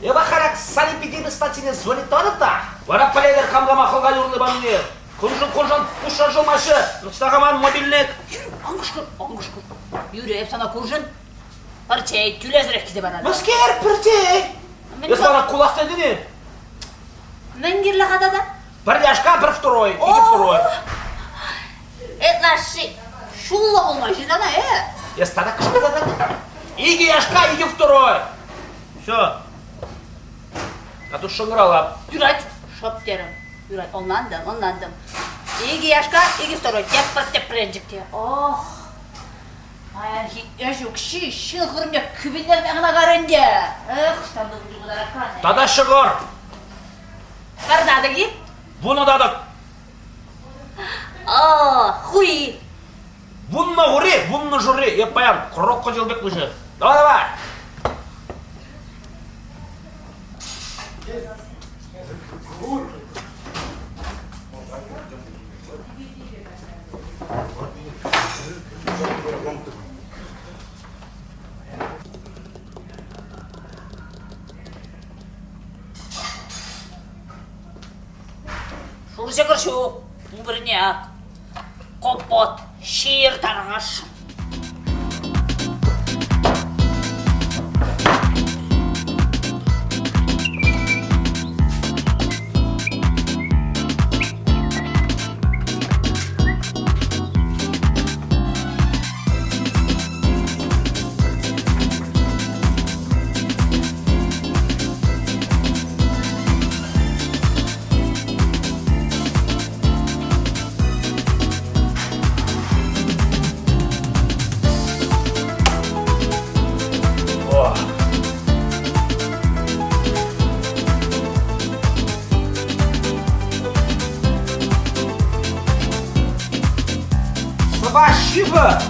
Эпӗ харак санэпидеми статьине звонить тӑватӑп та. Вара пӗлетӗр кам кама хӑлха урлӑ панине. Куншӑн куншӑн пуҫран шӑлмаҫҫӗ. Ӑҫта-ха ман мобильник? Ан кӑшкӑр, ан кӑшкӑр. Юрӗ, эп сана куршӑн пӗр чей тӳлесӗрех килсе паратӑп. Мӗскер пӗр чей? Эс мана кулас тетӗн-и? Мӗн кирлӗ-ха тата? Пӗр яшка, пӗр второй, икӗ второй. Ытлашши ҫуллӑ пулмасть-и сана, э? Эс тата кӑшкӑртатӑн. Икӗ яшка, икӗ второй. Все. А тут шӑнкӑравлап. Юрать, шӑп терӗм. Юрать, ӑнлантӑм, ӑнлантӑм. Икӗ яшка, икӗ второй. Тепӗр тӗпренчӗк те. Ох, паянхи ӗҫ укҫи ҫын хырӑмне кӳпӗнтерме кӑна кар ӗнтӗ. Эх, ӑҫтан тупӑнчӗ ку тараканӗ? Тата ҫӑкӑр. Пӗр татӑк-и? Вунӑ татӑк. О, хури! Вуннӑ хури, вуннӑ шурри. Эп паян крокодил пек выҫӑ. Давай, давай! Шур ҫӑкӑр ҫук, вырӑнне ак. Компот, ҫир тарӑхӑш. Спасибо!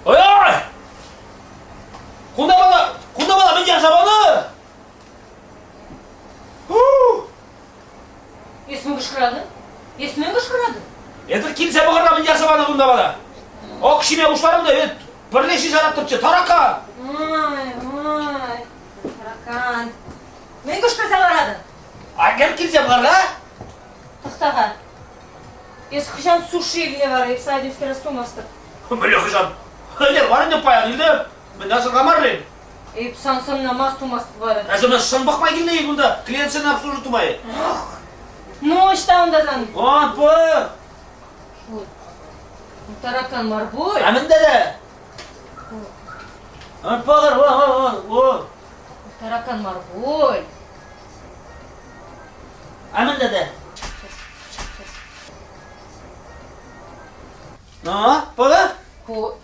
Ой! Кунта мана, кунта мана мӗн ярса панӑ? Эс мӗн кӑшкӑратӑн? Эс мӗн кӑшкӑратӑн? Эсир килсе пӑхӑр-ха мӗн ярса панӑ кунта мана. Ок, ҫиме пуҫларӑм та, эт, пӗрле ҫисе лараттӑмччӗ, таракан! Ай, ай, таракан. Мӗн кӑшкӑрса ларатӑн? Агент килсе пӑхӑр-ха. Тӑхта-ха. Эс хӑҫан суши илнӗ вара, эп сана темскер астумастӑп. Мӗнле хӑҫан? Ӗнер вар ӗнтӗ паян илтӗм. Мӗн асӑрхамарри? Эп сан сӑнна мас тумастӑп вара. Эсӗ мӗн сӑн пӑхма килнӗ-и кунта? Клиентсене обслуживать тума-и? Ну, ӑҫта унта сан? Он, пыр! Таракан мар пуль. А мӗн тата? Он, пӑхӑр, о, о, о, о. Таракан мар пуль. А мӗн тата? Ну, пӑхӑр. Ку,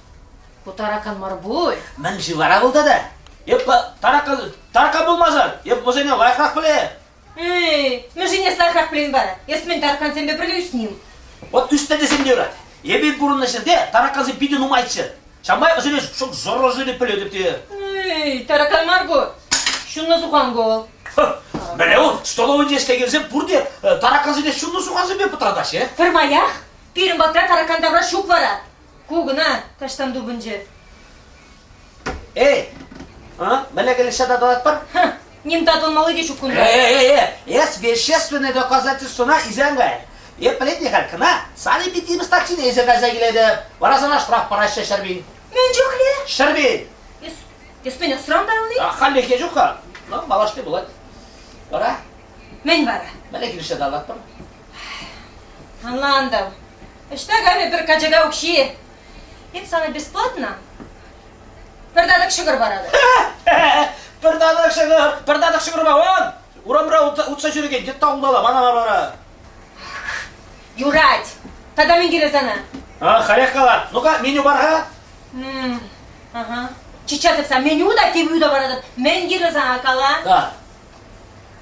ку таракан мар пуль. Мӗн-ши вара вӑл тата? Эп таракан, таракан пулмасан, эп вӗсене лайӑхрах пӗле. Эй, мӗншӗн эс лайӑхрах пӗлен вара? Эс мӗн таракансемпе пӗрле ӳсним? Вот ӳснӗ тесен те юрать. Эпир пурӑннӑ ҫӗрте таракансем питӗ нумайччӗ. Ҫавӑнпа вӗсене шӑп зорросене пӗлетӗп те. Эй, таракан мар ку. Ҫуннӑ сухан ку вӑл. Мӗнле вӑл столовӑйӗнче ӗҫлекенсем пурте таракансене ҫуннӑ сухансемпе пӑтратаҫҫӗ. Пӗрмаях пирӗн патра таракан тавра ҫук вара. Ку кӑна таҫтан тупӑнчӗ. Эй, а, мӗнле килӗшсе татӑлатпӑр? Ним татӑлмалли те ҫук кунта. Э-э-э, эс вещественное доказательствона илсен кай. Эп пӗлетне халь кӑна санэпидемис таксине илсе кайса килетӗп. Вара сана штраф параҫҫӗ 100 000. Мӗн чухлӗ? 100 000. Эс, эс мӗн ӑсран тайӑлни? Хальлӗхе ҫук-ха. Ну, малашне пулать. Вара? Мӗн вара? Мӗнле килӗшсе татӑлатпӑр? Ӑнлантӑм. Ӑҫта каймӗ пӗр качака укҫи? Эп сана бесплатно пӗр татӑк ҫӑкӑр паратӑп. Пӗр татӑк ҫӑкӑр, пӗр татӑк ҫӑкӑрпа вон! Урамра утса ҫӳрекен йытта ултала, мана мар вара. Юрать. Тата мӗн кирлӗ сана? А, халех кала. Ну-ка, меню бар-ха. Ага. Сейчас эп сана меню та, тивю та паратӑп. Мӗн кирлӗ сана, кала. Да.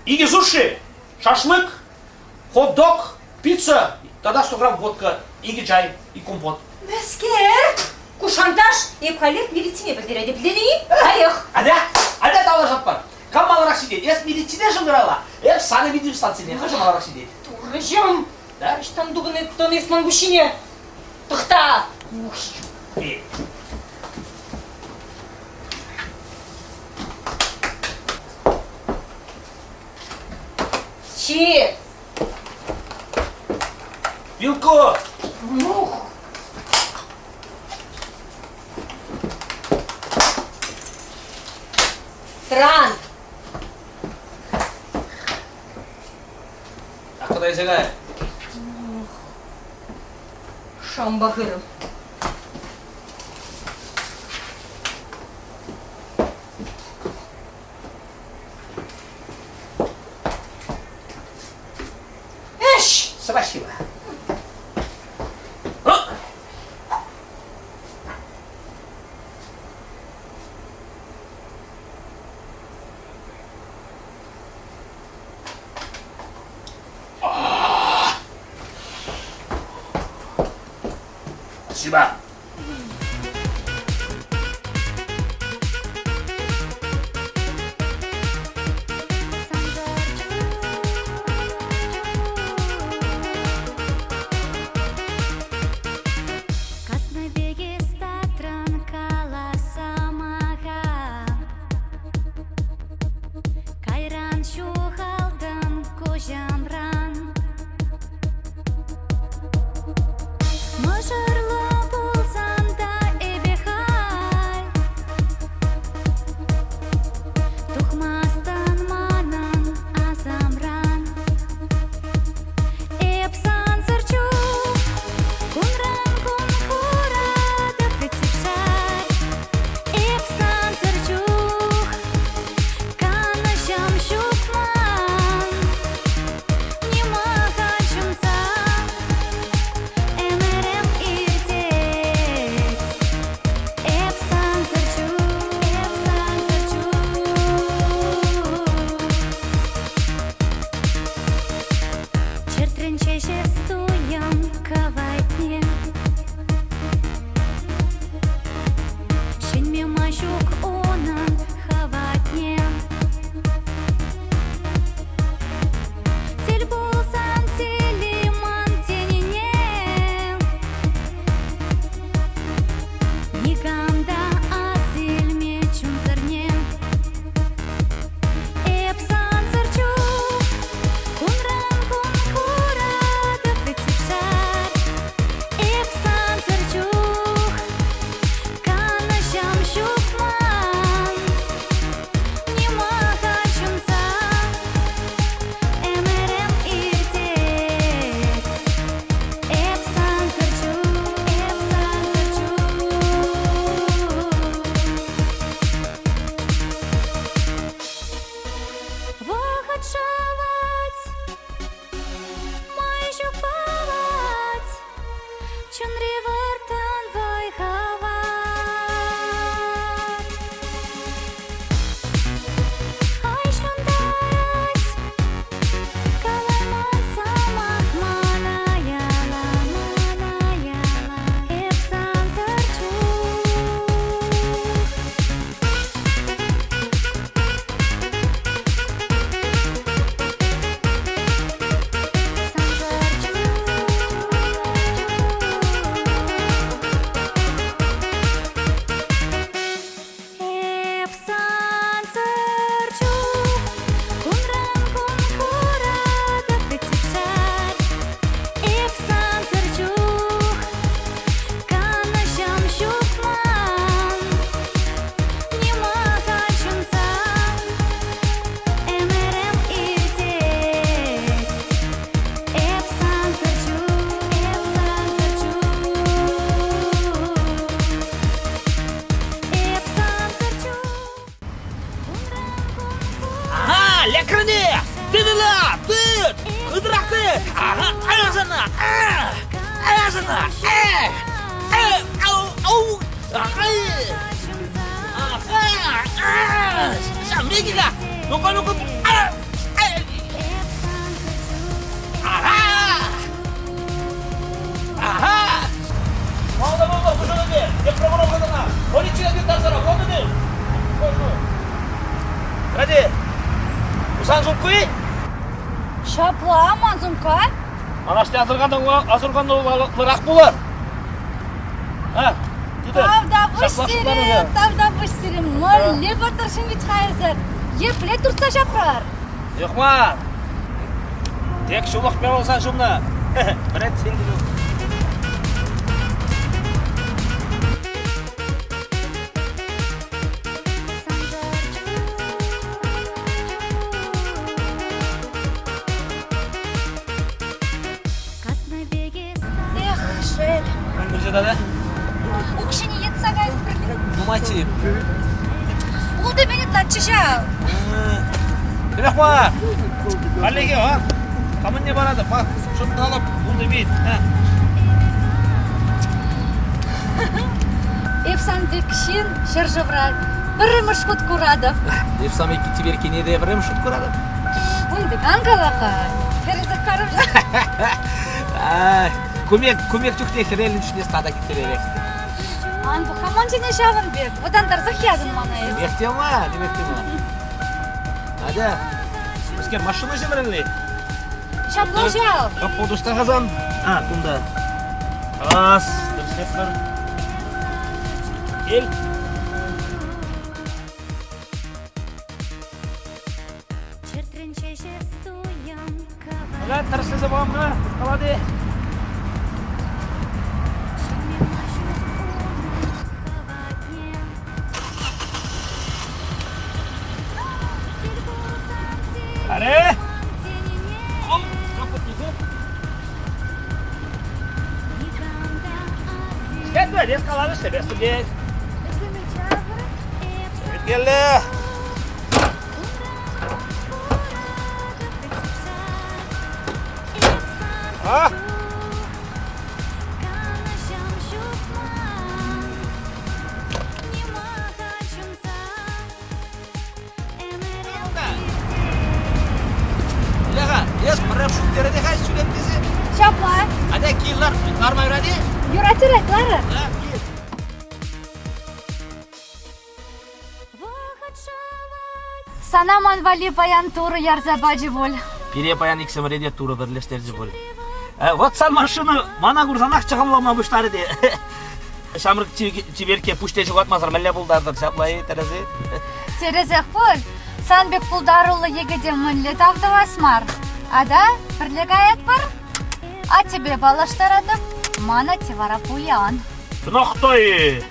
Икӗ суши, шашлык, хот-дог, пицца тата 100 грамм водка, икӗ чай и компот. Мӗскер? Ку шантаж эп халех милицине пӗлтеретӗп. Пӗлетӗн-и? Халех. Атя, атя тавлашатпӑр. Кам маларах ҫитет? Эс милицине шӑнкӑрала, эп санэпидемстанцине. Хӑшӗ маларах ҫитет? Турӑҫӑм! Да? Ӑҫтан тупӑннӑ тӑн эс ман пуҫ ҫине? Тӑхта! Чи! Вилко! Мух! Тран! А куда изегай? Шамба хырӑм. Ӗҫ! Спасибо. Спасибо. Кайран ҫухалтӑн куҫӑмран. Мӑшӑрлӑ пул. Чӗтренче ҫеҫ туйӑм кӑвайтне. Ҫӗнме май ҫук унӑн хӑватне. Тӗл пулсан телей ман тенине Никам та ас илме чунсӑрне. Эп сансӑр чух кунран-кун куратӑп вӗт шар. Эп сансӑр чух канӑҫам ҫук ман. Нимаха ҫунса ӗмӗрӗм иртет. Эп сансӑр чух, эп сансӑр чух. Вӑхӑт шавать, май ҫук палать, чунри вӑрттӑн вӑй-хӑват. Ай ҫунтарать, калайман сӑмах мана яла, мана яла, эп сансӑр чух. Эп сансӑр чух кунран-кун куратӑп вӗт шар. Эп сансӑр чух канӑҫам ҫук ман. Нимаха ҫунса ӗмӗрӗм иртет. Эп сансӑр чух, эп сансӑр чух. Эп сансӑр чух кунран-кун Ага, лекрӗне! Тытӑна! Тыт! Хытӑрах тыт! Ага, аясана! Аясана! Э! Э! Ау! Ау! Ага! Ага! Ҫав мекига! Ну-ка, ну-ка! Ага! Ага! Малда, малда, пушӑнӑпе! Тепре хӑтӑна! Полицие тыттарсара, хӑтӑнӗ! Ради, сан сумку-и? Ҫапла, ман сумка. Анашне асӑрхануллӑрах пулар. А, Тавтапуҫ сире, тавтапуҫ сире. Мӗнле вӑтӑршӑн вӗт-ха эсӗр. Епле туртса ҫапрар? Юхма, тек ҫулӑх пулсан ҫумна. Вӗрет Эх, шел. Мӗн тата? Укҫине йӑтса кайрӑм. Нумайччӗ. Ултӑ пин ытлаччӗ ҫав. Тӗрех мар. Хальлӗхе, а? Камӑнне паратӑп, а? Шутлалӑп, 6 пин. Эп сан пек ҫын ҫӗршывра пӗрремӗш хут куратӑп. Эп сан пек чиперккене те пӗрремӗш хут куратӑп. Ун пек ан кала-ха. Хӗресех карӑм. Кумек, кумек чухне хӗвелӗн чухне тата хитререх. Ан пӑх-ха ман ҫине ҫавӑн пек. Вӑтантарсах ятӑн мана эс. Нимех те мар, нимех те мар. Атя, Мӗскер, машина ҫӗмӗрӗлни? Ҫапла ҫав. Капот ӑҫта хасан? А, кунта. Ас, тӗрӗслетпӗр. Кил. Ага, тӗрӗслесе пӑхам-ха, калать-и? Аре! Хол, капотнику. Ӗҫлетпӗр, эс каланӑ ӗҫлемес тет. Келле! А? Леха, эс пӗрре шӳтлерӗ те-ха ҫӳлеп тесе. Ҫапла. Атя кил лар, ларма юрать-и? Юрать, юрать, ларӑр. Да, кил. Сана ман валли паян Турӑ ярса пачӗ пуль. Пире паян иксӗмӗре те Турӑ пӗрлештерчӗ пуль. Вот сан машина мана курсанах чӑхӑмлама пуҫларӗ те. Ҫамрӑк чиперкке пуҫне ҫухатмасӑр мӗнле пултартӑр ҫапла-и, тӗрӗс-и? Тӗрӗсех пуль. Сан пек пултаруллӑ йӗкӗте мӗнле тав тӑвас мар? Ата, пӗрле каятпӑр? Аттепе паллаштаратӑп, ман атте вара пуян. Чӑнах та-и?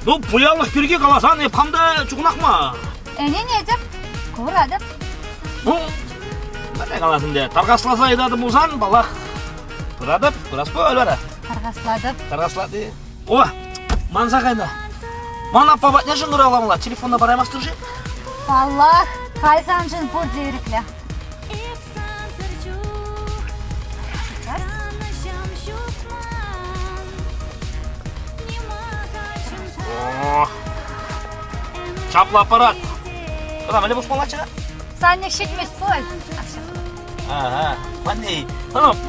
Ну, пуянлӑх пирки каласан эп хам та чухӑнах мар. Ӗненетӗп, куратӑп. Ну, мӗнле калас ӗнтӗ, тархасласа ыйтатӑп пулсан, паллах, пыратӑп, пырас пуль вара. Тархаслатӑп. Тархаслаты. О, манса кайнӑ. Ман аппа патне шӑнкӑравламалла, телефонна параймастӑр-ши? Паллах, халь саншӑн пурте ирӗклӗ. Ох, чаплӑ аппарат. Кӑна мӗнле пусмаллаччӗ-ха? Санник ҫитмест пуль. Ага, ман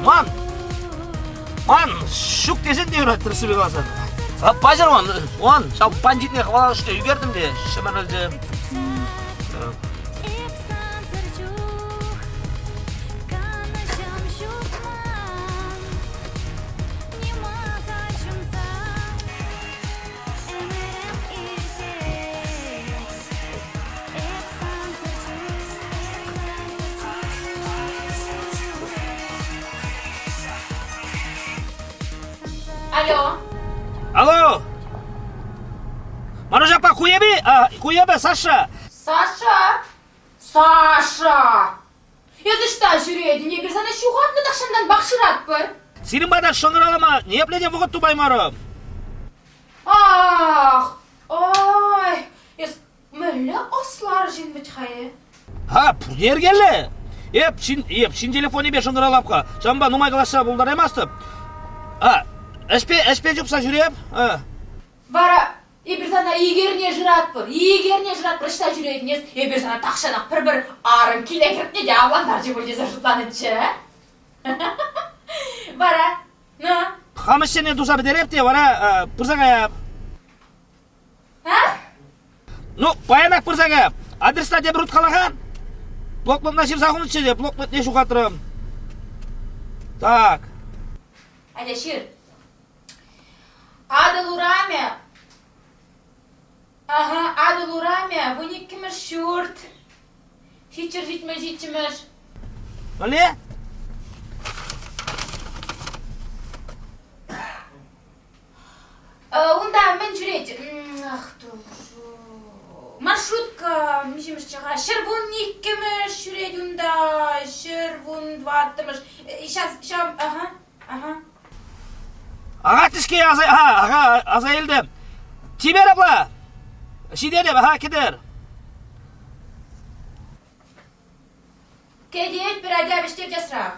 ман, ман ҫук тесен те юрать тӗрӗссипе каласан. Паҫӑр он, он, ҫав бандитне хӑваланӑшне ӳкертӗм те ҫӗмӗрӗлчӗ. Алло. Алло. Маруҫ аппа, ку эпӗ, ку эпӗ, Саша. Саша? Саша! Эс ӑҫта ҫӳретӗн? Эпир сана ҫухатнӑ тахҫантанпах шыратпӑр. Сирӗн пата шӑнкӑравлама ниепле те вӑхӑт тупаймарӑм. Ах, ой, эс мӗнле ӑслӑ арҫын вӗт-ха э? Ха, пурте йӗркеллӗ. Эп ҫын, эп ҫын телефонӗпе шӑнкӑравлап-ха. Ҫавӑнпа нумай калаҫса пултараймастӑп. А, ӗҫпе, ӗҫпе чупса ҫӳреп. А. Вара эпир сана ик эрне шыратпӑр, ик эрне шыратпӑр, ӑҫта ҫӳретӗн эс? Эпир сана тахҫанах пӗр-пӗр арӑм киле кӗртнӗ те авлантарчӗ пуль тесе шутланӑччӗ. Вара, на. Хам ӗҫсене туса пӗтереп те вара пырса каяп. А? Ну, паянах пырса каяп. Адресна тепӗр хут кала-ха. Блокнотна ҫырса хунӑччӗ те, блокнотне ҫухатрӑм. Так. Атя ҫыр. Атӑл урамӗ. Ага, Атӑл урамӗ, вуниккӗмӗш ҫурт. Ҫиччӗр ҫитмӗл ҫиччӗмӗш. Мӗнле? Унта мӗн ҫӳрет? Ах, туршу. Маршрутка миҫемӗш чаха? 112-мӗш ҫӳрет унта, 114-мӗш. Сейчас, ҫав, ага, ага. Ага, тӗске аса, ага, аса илтӗм. Чипер апла. Ҫитерӗп, ага, кӗтӗр. Кӗтетпӗр, атя вӗҫтер часрах.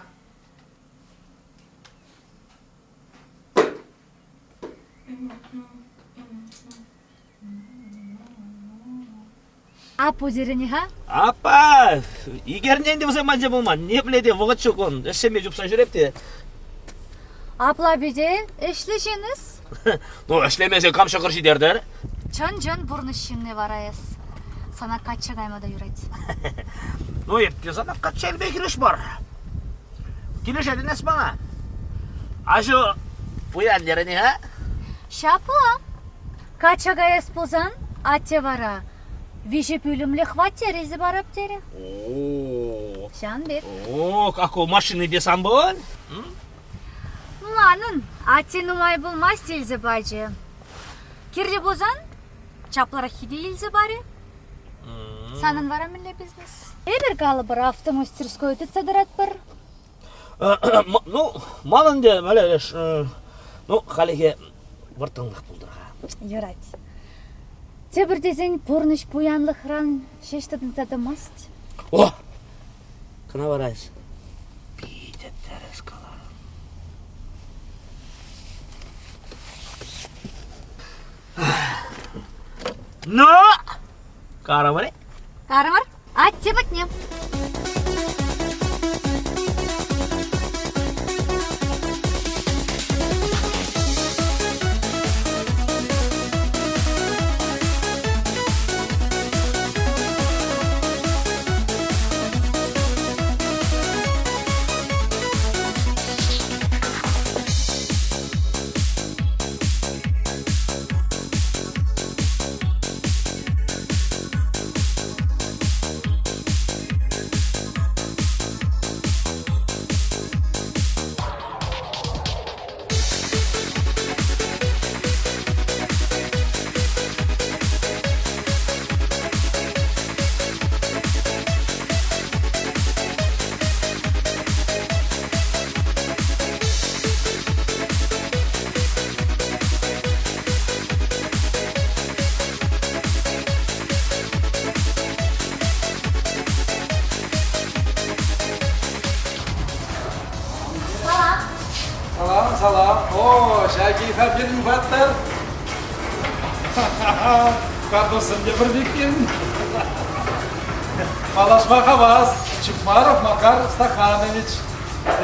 Аппу терӗн-и-ха? Аппа, ик эрнен те вӗсем манче пулман. Ниепле те вӑхӑт ҫук ун. Ӗҫсемпе чупса ҫӳреп те. Апла пите ӗҫлӗ ҫын эс? Ну, ӗҫлемесен кам ҫӑкӑр ҫитертӗр? Чӑн-чӑн пурнӑҫ ҫынни вара эс. Сана качча кайма та юрать. Ну, эп те сана качча илме хирӗҫ мар. Килӗшетӗн эс мана? Аҫу пуян терӗн-и-ха? Ҫапла. Качча каяс пулсан, атте вара виҫӗ пӳлӗмлӗ хваттер илсе парап терӗ. О, Ҫавӑн пек. О, какой машинипе сан пуль? Манӑн атте нумай пулмасть илсе пачӗ. Кирлӗ пулсан чаплӑраххи те илсе парӗ. Санӑн вара мӗнле бизнес? Эпир калӑпӑр автомастерской тытса тӑратпӑр. Ну, ман ӗнтӗ, Валерий, ну, халӗхе вӑрттӑнлӑх пултӑр-ха. Юрать. Тепӗр тесен пурнӑҫ пуянлӑхран ҫеҫ тытӑнса тӑмасть. О! Кӑна вара эс питӗ тӗрӗс каларӑн. Ну, карӑмӑр-и? Карӑмӑр. Атте патне. салам. О, ҫак-и-ха пирӗн паттӑр? Картуссем те пӗр пеккен. Паллашма хавас. Чукмаров Макар Стаханович.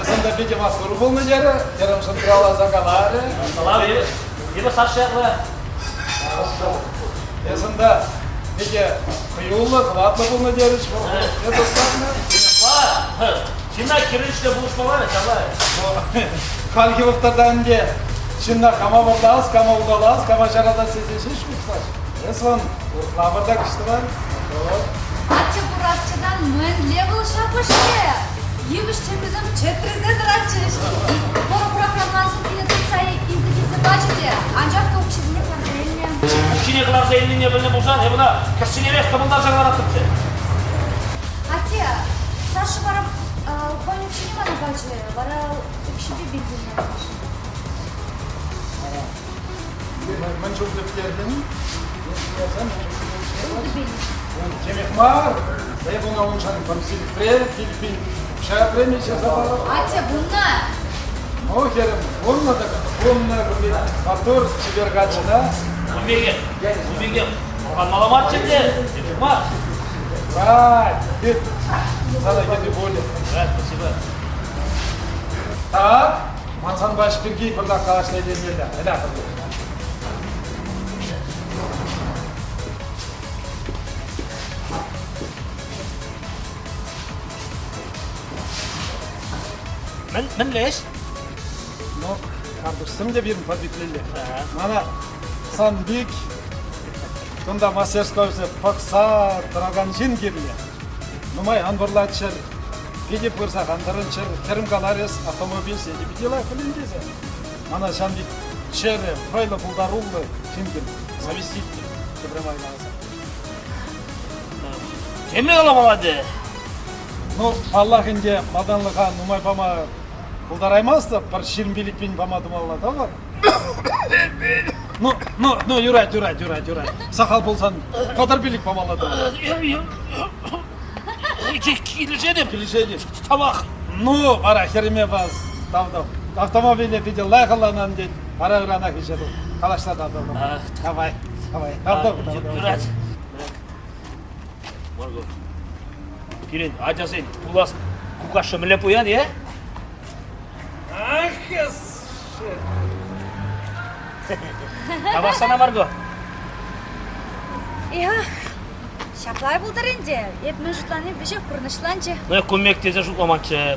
Эсӗ та питӗ маттур пулнӑ терӗ. Хӗрӗм шӑнкӑравласа каларӗ. Салам, эпӗ Саша ятлӑ. Эсӗ та питӗ хӑюллӑ, хӑватлӑ пулнӑ терӗҫ. Эсӗ Ҫынна кирлӗ пулӑшмалла, ҫапла. Хальхи вӑхӑтра ӗнтӗ ҫынна кама вӑрлас, кама улталас, кама ҫаратас тесе ҫеҫ шутлаҫ. Эс вон урӑхла вӑрта кӑштӑран. Атте куракчӑтан мӗнле вӑл ҫапӑҫрӗ? Йывӑҫ тӗмӗсем чӗтресе тӑратчӗҫ. Вӑрӑ куракран ман сумкине тытса илсе килсе пачӗ те, анчах та укҫине кӑларса илнӗ. Укҫине кӑларса илнине пӗлнӗ пулсан, эп ӑна кӗсьенерех тӑпӑлтарса кӑлараттӑмччӗ. Атте, Саша вара хӑйӗн укҫине мана пачӗ, вара укҫипе бензин янӑшӑн. Мӗн чул тӗптертӗн? Темех мар. Эп ӑна уншӑн пӗр пин укҫа преми ҫырса парӑп. Атя, вунна! Ну, хӗрӗм, вуннӑ та вуннӑ маттур чипер каччӑна. Ун пекех, пӑлханмалла марччӗ те, темех мар. Брат, тыт, сана кӗтӳ пулӗ. Брат, спасибо. Так, ман санпа ӗҫ пирки пӑртак калаҫса илмелле. Ӗлә пӗрле. Мӗн, мӗнле ӗҫ? Ну, картуссем те пирӗн подвиклелле. Мана сан пек кунта мастерскойсем пӑхса тӑракан ҫын кирлӗ. Нумай ан вӑрлаччӑр, питӗ пырса кантӑрӑнччӑр, хӗрӗм каларӗс, автомобиль сети питӗ лайӑх пӗлен тесе. Мана ҫан пек чӗрӗ, вӑйлӑ, пултаруллӑ ҫын кирлӗ. Заместитель, тепре май каласан. Темле каламалла ӗнтӗ. Ну, паллах ӗнтӗ, малтанлӑха нумай пама пултараймастӑп, пӗр 25 пин пама тумалла тӑвӑр. Ну, ну, ну, юрать, юрать, юрать, юрать. Сахал пулсан 35 памалла тӑвӑр. Килӗшетӗп. Килӗшетӗп. Тавах. Ну, вара хӗрӗме вас тав тав. Автомобиле питӗ лайӑх ӑнланан тет. Вара ыранах ӗҫе тух. Калаҫса татӑлтӑм. Давай, давай. Тав тав, тав, тав. Юрать. Марго, пирӗн ачасен пулас кукашшӗ мӗнле пуян, е? Ах, эс! Тавах сана, Марго. Эх, ҫапла пултӑр ӗнтӗ. Эп мӗн шутлани веҫех пурнӑҫланчӗ. Ну, кумек тесе шутламанччӗ.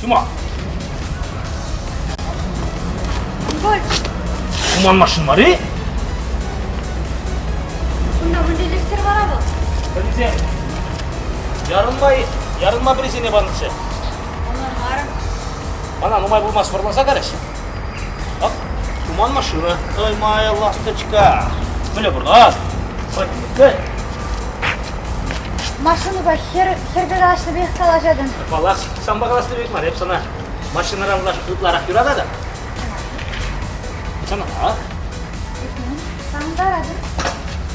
Тюма. Куман машин мар-и? Кунта мӗнле лектерь вара вӑл? Пӗлсем. Ярӑнма, ярӑнма пӗрисене панӑччӗ. Ӑнланмарӑм. Мана нумай пулмасть вӑрласа карӗҫ. Ак, туман машина. Ой, моя ласточка. Мӗнле пурнас? Машинӑпа хӗр, хӗрпе калаҫнӑ пек калаҫатӑн. Паллах, санпа калаҫнӑ пек мар. Эп сана машинӑран ытларах юрататӑп. Чӑнах. Сантаратӑн.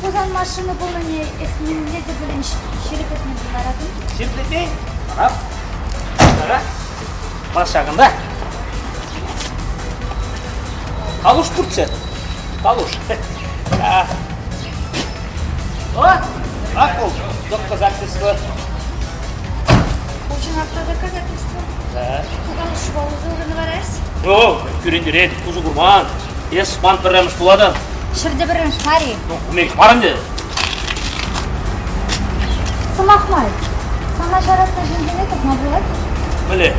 Хусан машина пулнине эс нимле те пулин ҫирӗплетме пултаратӑн. Ҫирӗплетме? Ара. Ара. Ман ҫакӑнта. Калуш пурччӗ. Калуш. О, ак вӑл доказательство. Очень авто доказательство. Да. Ку калушпа усӑ курнӑ вара эс? О, кӳрентерет, усӑ курман. Эс ман пӗрремӗш пулатӑн. Ҫӗрте пӗрремӗш мар-и? Ну, умех мар ӗнтӗ. Сӑмах май, сана ҫаратнӑ ҫынсене тупма пулать? Мӗнле?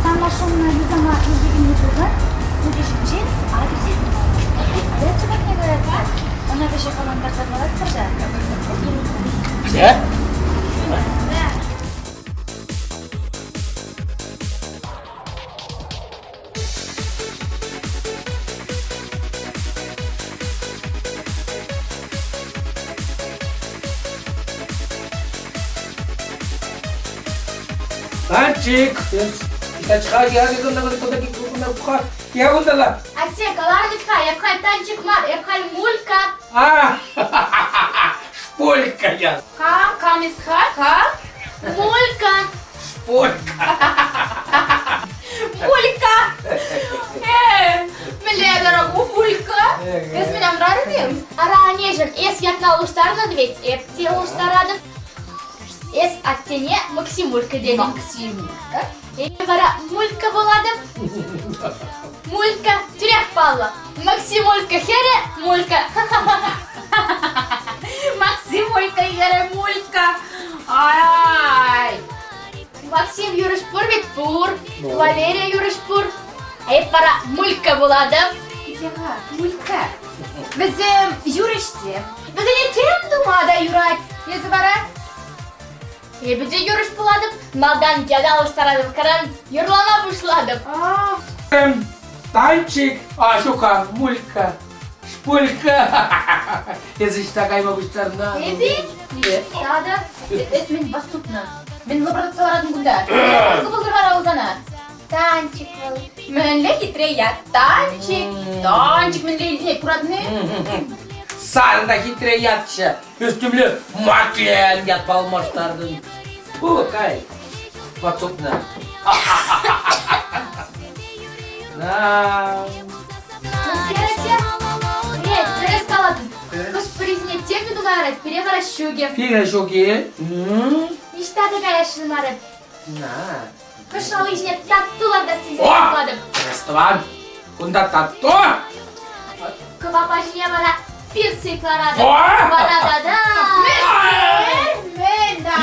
Сан машинӑна юсама илсе килнӗ пулсан, укҫинчен адрес Летчик патне каятпӑр. Ӑна вӗҫех ӑнлантарса паратпӑр та. Где? Танчик! Атте, каларӑм вӗт-ха, эп халь танчик мар, эп халь мулька. А, шпулька я. Кам, кам эс-ха, ка? Мулька. Шпулька. Мулька! Э, мӗнле дорогу, Мулька? Эс мӗн амрарӑн-им? Ара, аннеҫӗм, эс ятна улӑштарнӑ вӗт, эп те улӑштаратӑп. Эс аттене Максимулька тетӗн. Максимулька? Эпӗ вара Мулька пулатӑп. Мулька тӳрех паллӑ. Максимулька хӗрӗ Мулька. Максимулька хӗрӗ Мулька. Ай! Максим юрӑҫ пур вӗт пур. Валерия юрӑҫ пур. Эп вара Мулька пулатӑп. Итле-ха, Мулька. Вӗсем юрӑҫсем. Вӗсене тем тума та юрать. Эсӗ вара? Эпӗ те юрӑҫ пулатӑп, малтан ята улӑштаратӑп, кайран юрлама пуҫлатӑп. Танчик, а ҫука, мулька, шпулька. Эсӗ ӑҫта кайма пуҫтарнӑ? Эпӗ? Ниҫта та. Эс мӗн вас сутнӑ? Мӗн лӑпӑртатса ларатӑн кунта? Кӑпӑлтӑр вара усана. Танчик вӑл. Мӗнле хитре ят, Танчик. Танчик мӗнле илтӗнет, куратӑн-и? Сан та хитре ятчӗ. Üstümlü Маклен ятпа алмаштартӑн. Фу, кай. Подсупна. На. Э, тӗрӗс калатӑн. Хӑш-пӗрисене тем те тума ярать, пире вара ҫукӗ. Пире ҫук-и? Ниҫта та каясшӑн мар. На. Кӑшал ҫине тату лартас тесе О! шутлатӑп. Тӗрӗс тӑван. Кунта тату. Кӑвапа ҫине вара пирсинг ларатӑп. О! Вара тата. Мӗн тата?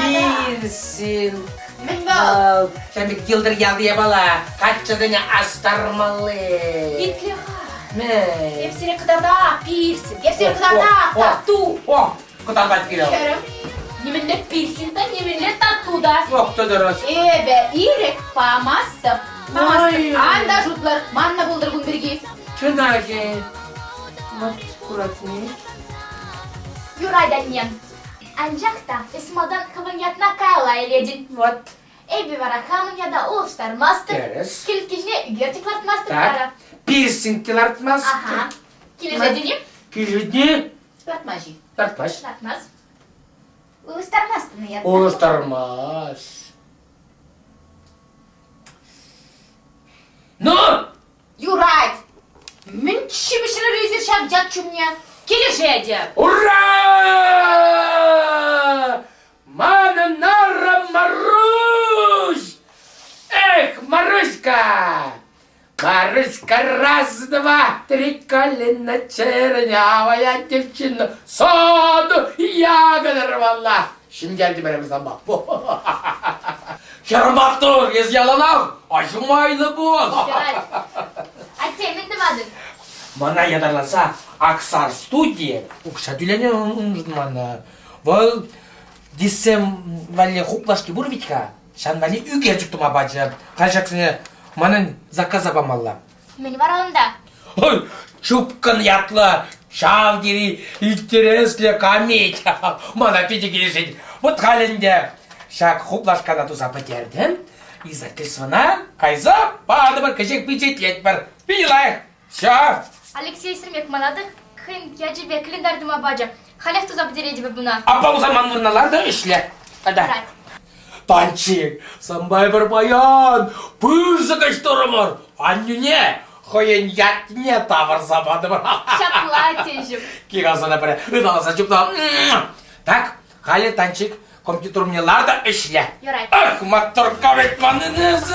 Пирсинг. Мӗн вӑл? Ҫавӑн пек йӑлтӑр ялти япала. Каччӑсене астармалли. Итле-ха. Мӗн? Эп сире кӑтартап пирсинг, эп сире кӑтартап тату. О, кӑтартать пире. Хӗрӗм, нимӗнле пирсинг та, нимӗнле тату та. Ох, тӑтӑрӑс. Эпӗ ирӗк памастӑп. Памастӑп. Ан та шутлӑр, манна пултӑр кун пирки. Чӑнах-и? Мат куратни. Юрать, анне. Анчах та эс малтан хӑвӑн ятна каялла илетӗн. Вот. Эпӗ вара хамӑн ята улӑштармастӑп. Тӗрӗс. Кӗлкешне ӳкерчӗк лартмастӑп Так. вара. Пирсинг те лартмастӑп. Аха. Килӗшетӗн-и? Килӗшетни? Лартма-ши? Лартмасть. Лартмасть. Улӑштармастӑн ятна? Улӑштармасть. Ну! Юрать! Мӗн ҫимӗҫрӗр эсир ҫав ят ҫумне? Килӗшетӗп! Ура! Манӑн арӑм Маруҫ! Эх, Маруҫка! Маруҫка раз, два, три колена чернявая девчина, саду ягоды рвала. Ҫӗнтертӗмӗр санпа. Хӗр маттур, эс яланах аҫу майлӑ пул. Атте, мӗн тӑватӑн? Мана ятарласа Аксар студие укҫа тӳленӗ уншӑн мана. Вӑл диссем валли хуплашки пур вӗт-ха. Ҫавӑн валли ӳкерчӗк тума пачӗ. Халь ҫаксене манӑн заказа памалла. Мӗн вара унта? Ой, Чупкӑн ятлӑ ҫав тери интереслӗ камит. Мана питӗ килӗшет. Вот халь ӗнтӗ ҫак хуплашкана туса пӗтертӗм. Издательствӑна кайса патӑмӑр, кӗҫех пичетлетпӗр. Питӗ лайӑх. Все. Алексей Сермек мана та хӑйӗн ячӗпе календарь тума пачӗ. Халех туса пӗтеретӗп ӑна. Аппа пулсан ман вырӑна лар та ӗҫле. Тата. Танчик, санпа пӗр паян пысӑк ӗҫ турӑмӑр. Аннӳне хӑйӗн ятне тавӑрса патӑмӑр. Ҫапла, теҫӗм. Кирасана пӗр ыталаса чуптӑм. Так, халӗ Танчик. Компьютер умне лар та ӗҫле. Юрать. Ах, маттурка ведь манӑн эсӗ!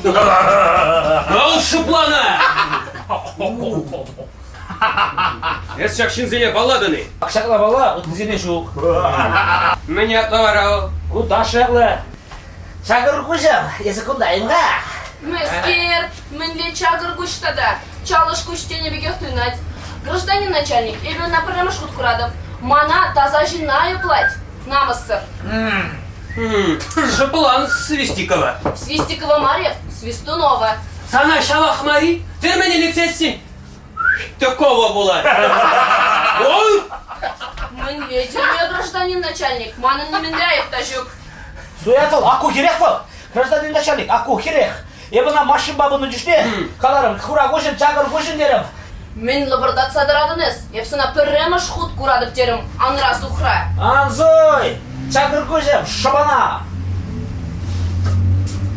Вӑл шӑплана! Эс ҫак ҫынсене паллатӑн-и? Ҫакна палла, ыттисене ҫук. Мӗн ятлӑ вара вӑл? Ку Даша ятлӑ. Чакӑр куҫӑм, эсӗ кунта-им-ха? Мӗскер, мӗнле чакӑр куҫ тата? Чалӑш куҫ тенӗ пекех туйӑнать. Гражданин начальник, эпӗ ӑна пӗрремӗш хут куратӑп. Мана таса ҫынна айӑплать. Намӑссӑр. Шӑплан, Свистикова. Свистикова мар-и, Свистунова. Сана ҫавах мар-и? Тӗрмене лексессӗн такого пулать. Ой! Мӗнле тӗрме, гражданин начальник? Манӑн нимӗнле айӑп та ҫук. Суять вӑл, аку хӗрех вӑл. Гражданин начальник, аку хӗрех. Эп ӑна машинпа пынӑ чухне каларӑм, хура куҫӑн, чакӑр куҫӑн терӗм. Мӗн лӑпӑртатса тӑратӑн эс? Эп сана пӗрремӗш хут куратӑп терӗм, анра сухра. Ан суй! Чакӑр куҫӑм, шӑпана!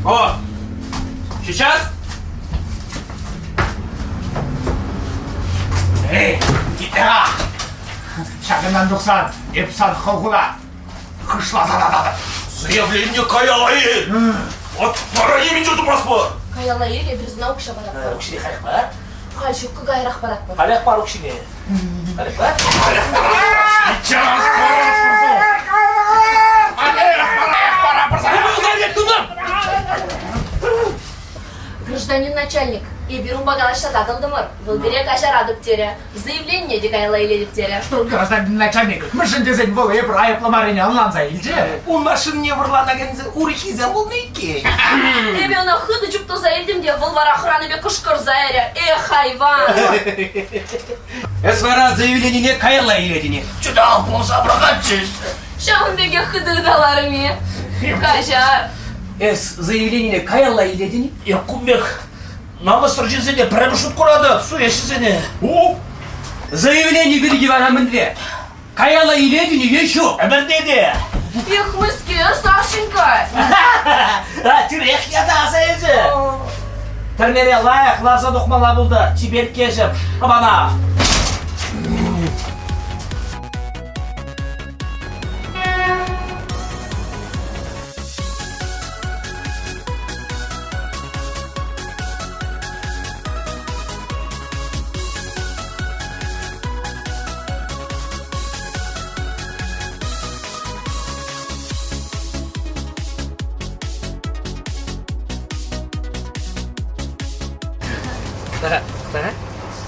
О, сейчас? Эй, итле-ха! Ҫакӑнтан тухсан эп сан хӑлхуна Кышласа тататӑп. Заявление каялла-и? Вот вара нимӗн те тумастпӑр. Каялла-и эпир сана укҫа паратпӑр. Укҫине халех пар. Халь ҫуккӑ каярах паратпӑр. Халех пар укҫине. Халех пар. Сейчас Гражданин начальник, эпир унпа калаҫса татӑлтӑмӑр. Вӑл пире каҫаратӑп терӗ. Заявление те каялла илетӗп терӗ. Гражданин начальник, мӗншӗн тесен вӑл эпир айӑплӑ маррине ӑнланса илчӗ. Ун машинине вӑрланакансем урӑххисем пулнӑ иккен. Эпӗ ӑна хытӑ чуптуса илтӗм те вӑл вара хӑранипе кӑшкӑрса ярӗ. Эх, айван! Эс вара заявленине каялла илетӗн-и? Чутах пулса пӑрахатчӗҫ. Ҫавӑн пекех хытӑ ыталарӑм-и? Каҫар. Эс заявленине каялла илетӗн-и? Эп кун пек Намӑссӑр ҫынсене пӗрремӗш шут куратӑп, суеҫҫӗсене. У! Заявлени пирки вара мӗнле? Каялла илетӗн-и е ҫук? Ӗмӗрте те. Эх, мӗскер, Сашенька! Тӳрех ята аса илчӗ. Тӗрмере лайӑх ларса тухмалла пултӑр, чиперккеҫӗм, шӑпана.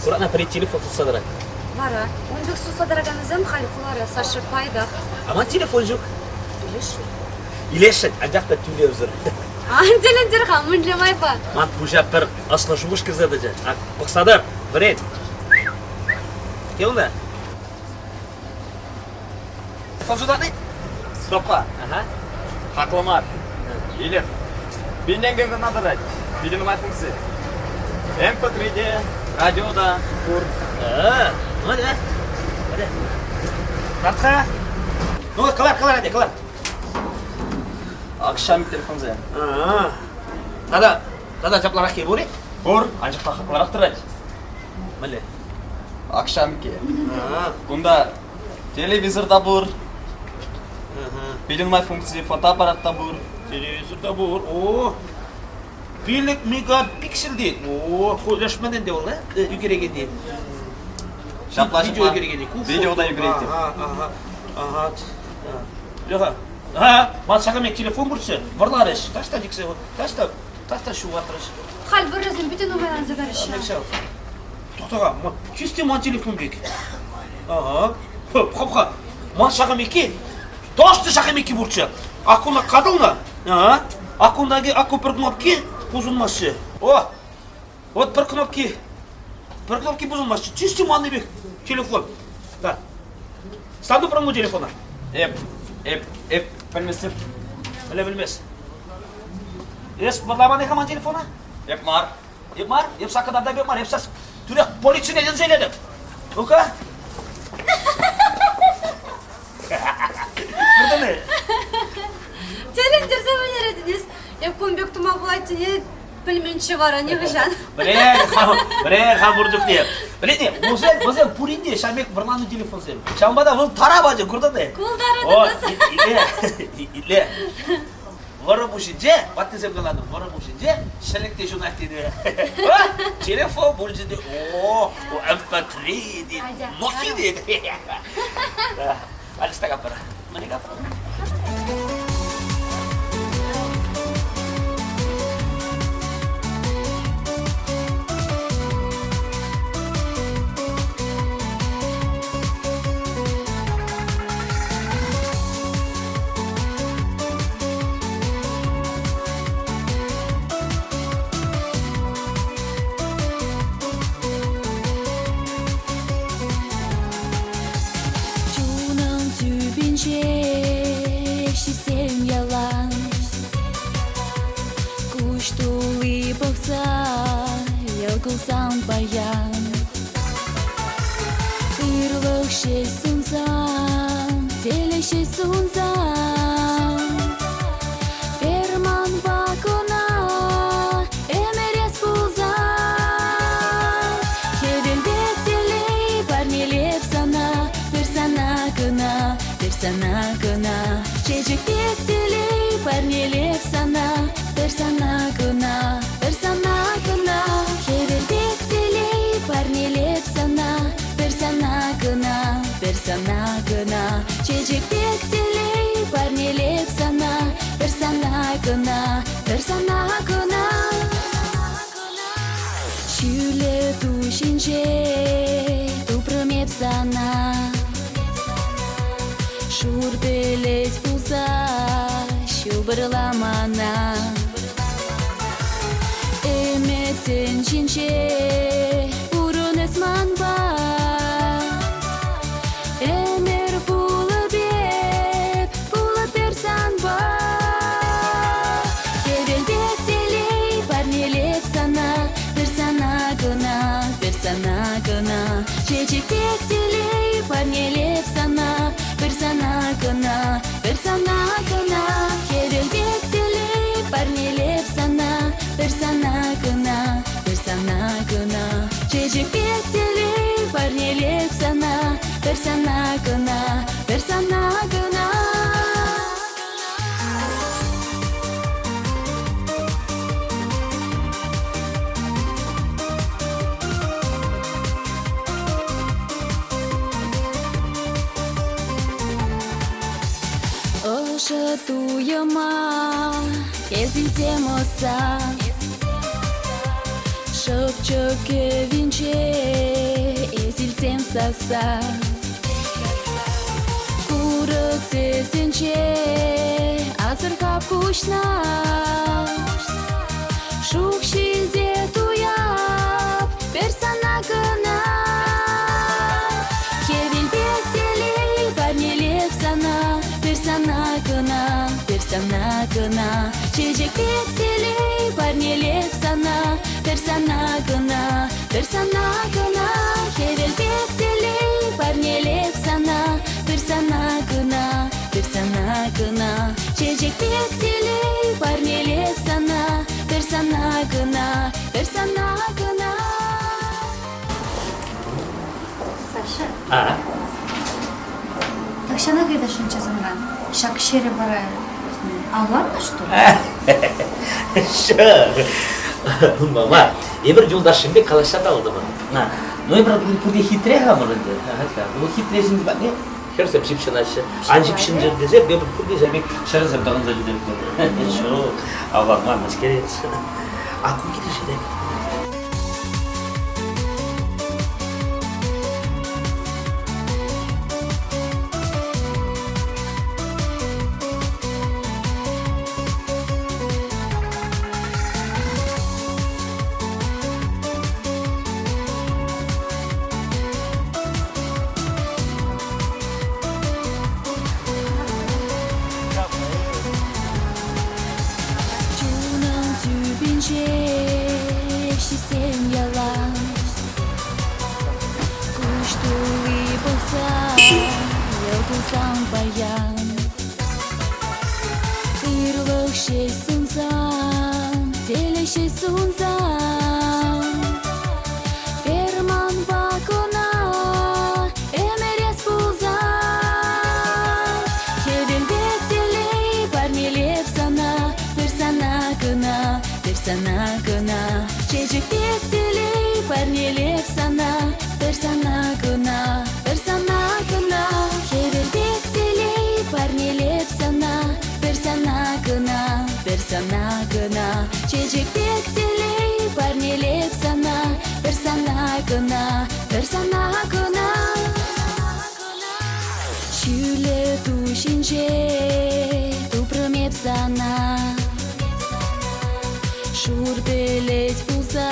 Куратна пӗри телефон сутса тӑрать. Вара, ун пек сутса тӑраканнисем халь хулара, Саша, пайтах. А ман телефон ҫук. Илесшӗн. Илесшӗн, анчах та тӳлевсӗр. Ан тӗлӗнтер-ха, мӗнле майпа? Ман пуҫа пӗр ӑслӑ шухӑш кӗрсе тӑчӗ. Ак, пӑхса тӑр, вӗрен. Килнӗ. Сон сутатни? Стопа. Ага. Хаклӑ мар. Илер. Пинтен кӑна тӑрать. Питӗ нумай функци. МП3 те, радио та пур. Ну, да. Картха. Ну, кӑлар, кӑлар, ӗнтӗ, кӑлар. Акҫам телефонсем. Тата, тата ҫаплараххи пур-и? Пур, анчах та хаклӑрах тӑрать. Мӗнле? Акҫамки. Кунта телевизор та пур. Питӗ нумай функци, фотоаппарат та пур. Телевизор та пур. О, 5 мегапиксель тет. О, ку лешмен ӗнтӗ вӑл, э? Ӳкерекенни. Ҫапла, Видео ҫапла. ӳкерекенни. Ку Видео та ӳкерет. Ага, ага, ага. Леха, ага, ман ҫакӑн пек телефон пурччӗ, вӑрларӗҫ. Таҫта чиксе, таҫта, таҫта ҫухатрӗҫ. Халь вӑрӑсем питӗ нумайланса караҫҫӗ. Тоқтаға, чисти ман телефон пек. Ага. Хоп-ха. Ман ҫакӑн пекки, точно ҫакӑн пекки пурччӗ. Аккуна катӑлнӑ. Ага. Аккундаги акку пӗр кнопки пусӑнмаҫҫӗ. О, вот пӗр кнопки. Пӗр кнопки пусӑнмаҫҫӗ. Чисти манни пек телефон. Да. Стану прому телефона. Эп, эп, эп пӗлместӗп. Пӗле пӗлмес. Эс вӑрламан-и-ха ман телефона? Эп мар. Эп мар, эп саккӑна та мар, эп сас тӳрех полицине чӗнсе илетӗп. Ну-ка. Куртӑн-и? Тӗлӗнтерсе вӗлеретӗн эс. Эп кун пек тума пулать тени. Пӗлменччӗ вара нихӑҫан. Пӗле, хам пур чухне. Пӗлетне, вӗсем, вӗсем пурин те ҫав пек вӑрланӑ телефонсем. Ҫавӑнпа та вӑл тара пачӗ, куртӑн-и? Култаратӑн. Итле, итле. Вӑрӑ пуҫӗнче, ваттисем каланӑ, вӑрӑ пуҫӗнче ҫӗлӗк те ҫунать тенӗ. Телефон пулчӗ те, о, MP3 тет, Nokia тет. Алиста капӑр. Мӗне капӑр? Чунӑм тӳпинче ҫисем ялан Куҫ тулли пӑхса йӑл кулсан паян Ырлӑх ҫеҫ сунсан, телей ҫеҫ сунсан Пӗр манпа кӑна ӗмӗр эс пулсан Хӗвел пек телей парнелеп сана, пӗр сана кӑна, пӗр сана кӑна. Чечек пек телей парнелеп сана, пӗр сана кӑна, пӗр сана кӑна. Хӗвел пек телей парнелеп сана, пӗр сана кӑна, пӗр сана кӑна. Чечек пек телей парнелеп сана, пӗр сана кӑна, пӗр сана кӑна. Ҫӳле ту ҫинче тупрӑм эп сана. Шур пӗлӗт пулса ҫупӑрла мана. Ӗмӗтӗн ҫинче пурӑн эс манпа. Ӗмӗр пулӑп эп, пулӑп эп санпа. Хӗвел пек телей парнелеп сана, пӗр сана кӑна, пӗр сана кӑна. Чечек пек телей парнелеп сана, пӗр сана кӑна, пӗр сана кӑна. Хӗвел пек телей парнелеп сана, пӗр сана кӑна, пӗр сана кӑна. Чечек пек телей парнелеп сана, пӗр сана кӑна, пӗр сана кӑна. Ӑшӑ туйӑма эс илсем ӑса Шӑпчӑк кӗввинче эс илсем сасса Курӑк тӗсӗнче асӑрхап куҫна Шух ҫилте туяп пӗр сана кӑна Хӗвел пек телей парнелеп сана пӗр сана кӑна, пӗр сана кӑна Чечек пек телей парнелеп сана пӗр сана кӑна, пӗр сана кӑна Хӗвел пек телей парнелеп сана пӗр сана кӑна, пӗр сана кӑна Чечек пек телей парнелеп сана пӗр сана кӑна, пӗр сана кӑна. Саша. А? Тахҫанах ыйтасшӑнччӗ санран. Ҫак ҫӗрӗ вара авланнӑ, что ли? Ҫӗр. Мама, эпир юлташсемпе калаҫса татӑлтӑмӑр. Ну, эпир пурте хитре-ха мӑр ӗнтӗ. Ну, хитре ҫын патне хӗрсем ҫыпҫӑнаҫҫӗ. Ан ҫыпҫӑнчӑр тесе эпир пурте ҫав пек ҫӗрӗсем тӑхӑнса ҫӳретпӗр. Ҫук, авланман мӗскер А ку килӗшет. Чунӑм тӳпинче ҫисен ялан Куҫ тулли пӑхса йӑл кулсан паян Ырлӑх ҫеҫ сунсан, телей ҫеҫ. сунса. Пӗр манпа кӑна ӗмӗр эс пулсан. Хӗвел пек телей парнелеп сана, пӗр сана кӑна, пӗр сана кӑна. Чечек пек телей парнелеп сана, пӗр сана кӑна, пӗр сана кӑна. Хӗвел пек телей парнелеп сана, пӗр сана кӑна, пӗр сана кӑна. Чечек пек телей парнелеп сана, пӗр сана кӑна, пӗр сана кӑна. Ҫӳле ту ҫинче тупрӑм эп сана. Шур пӗлӗт пулса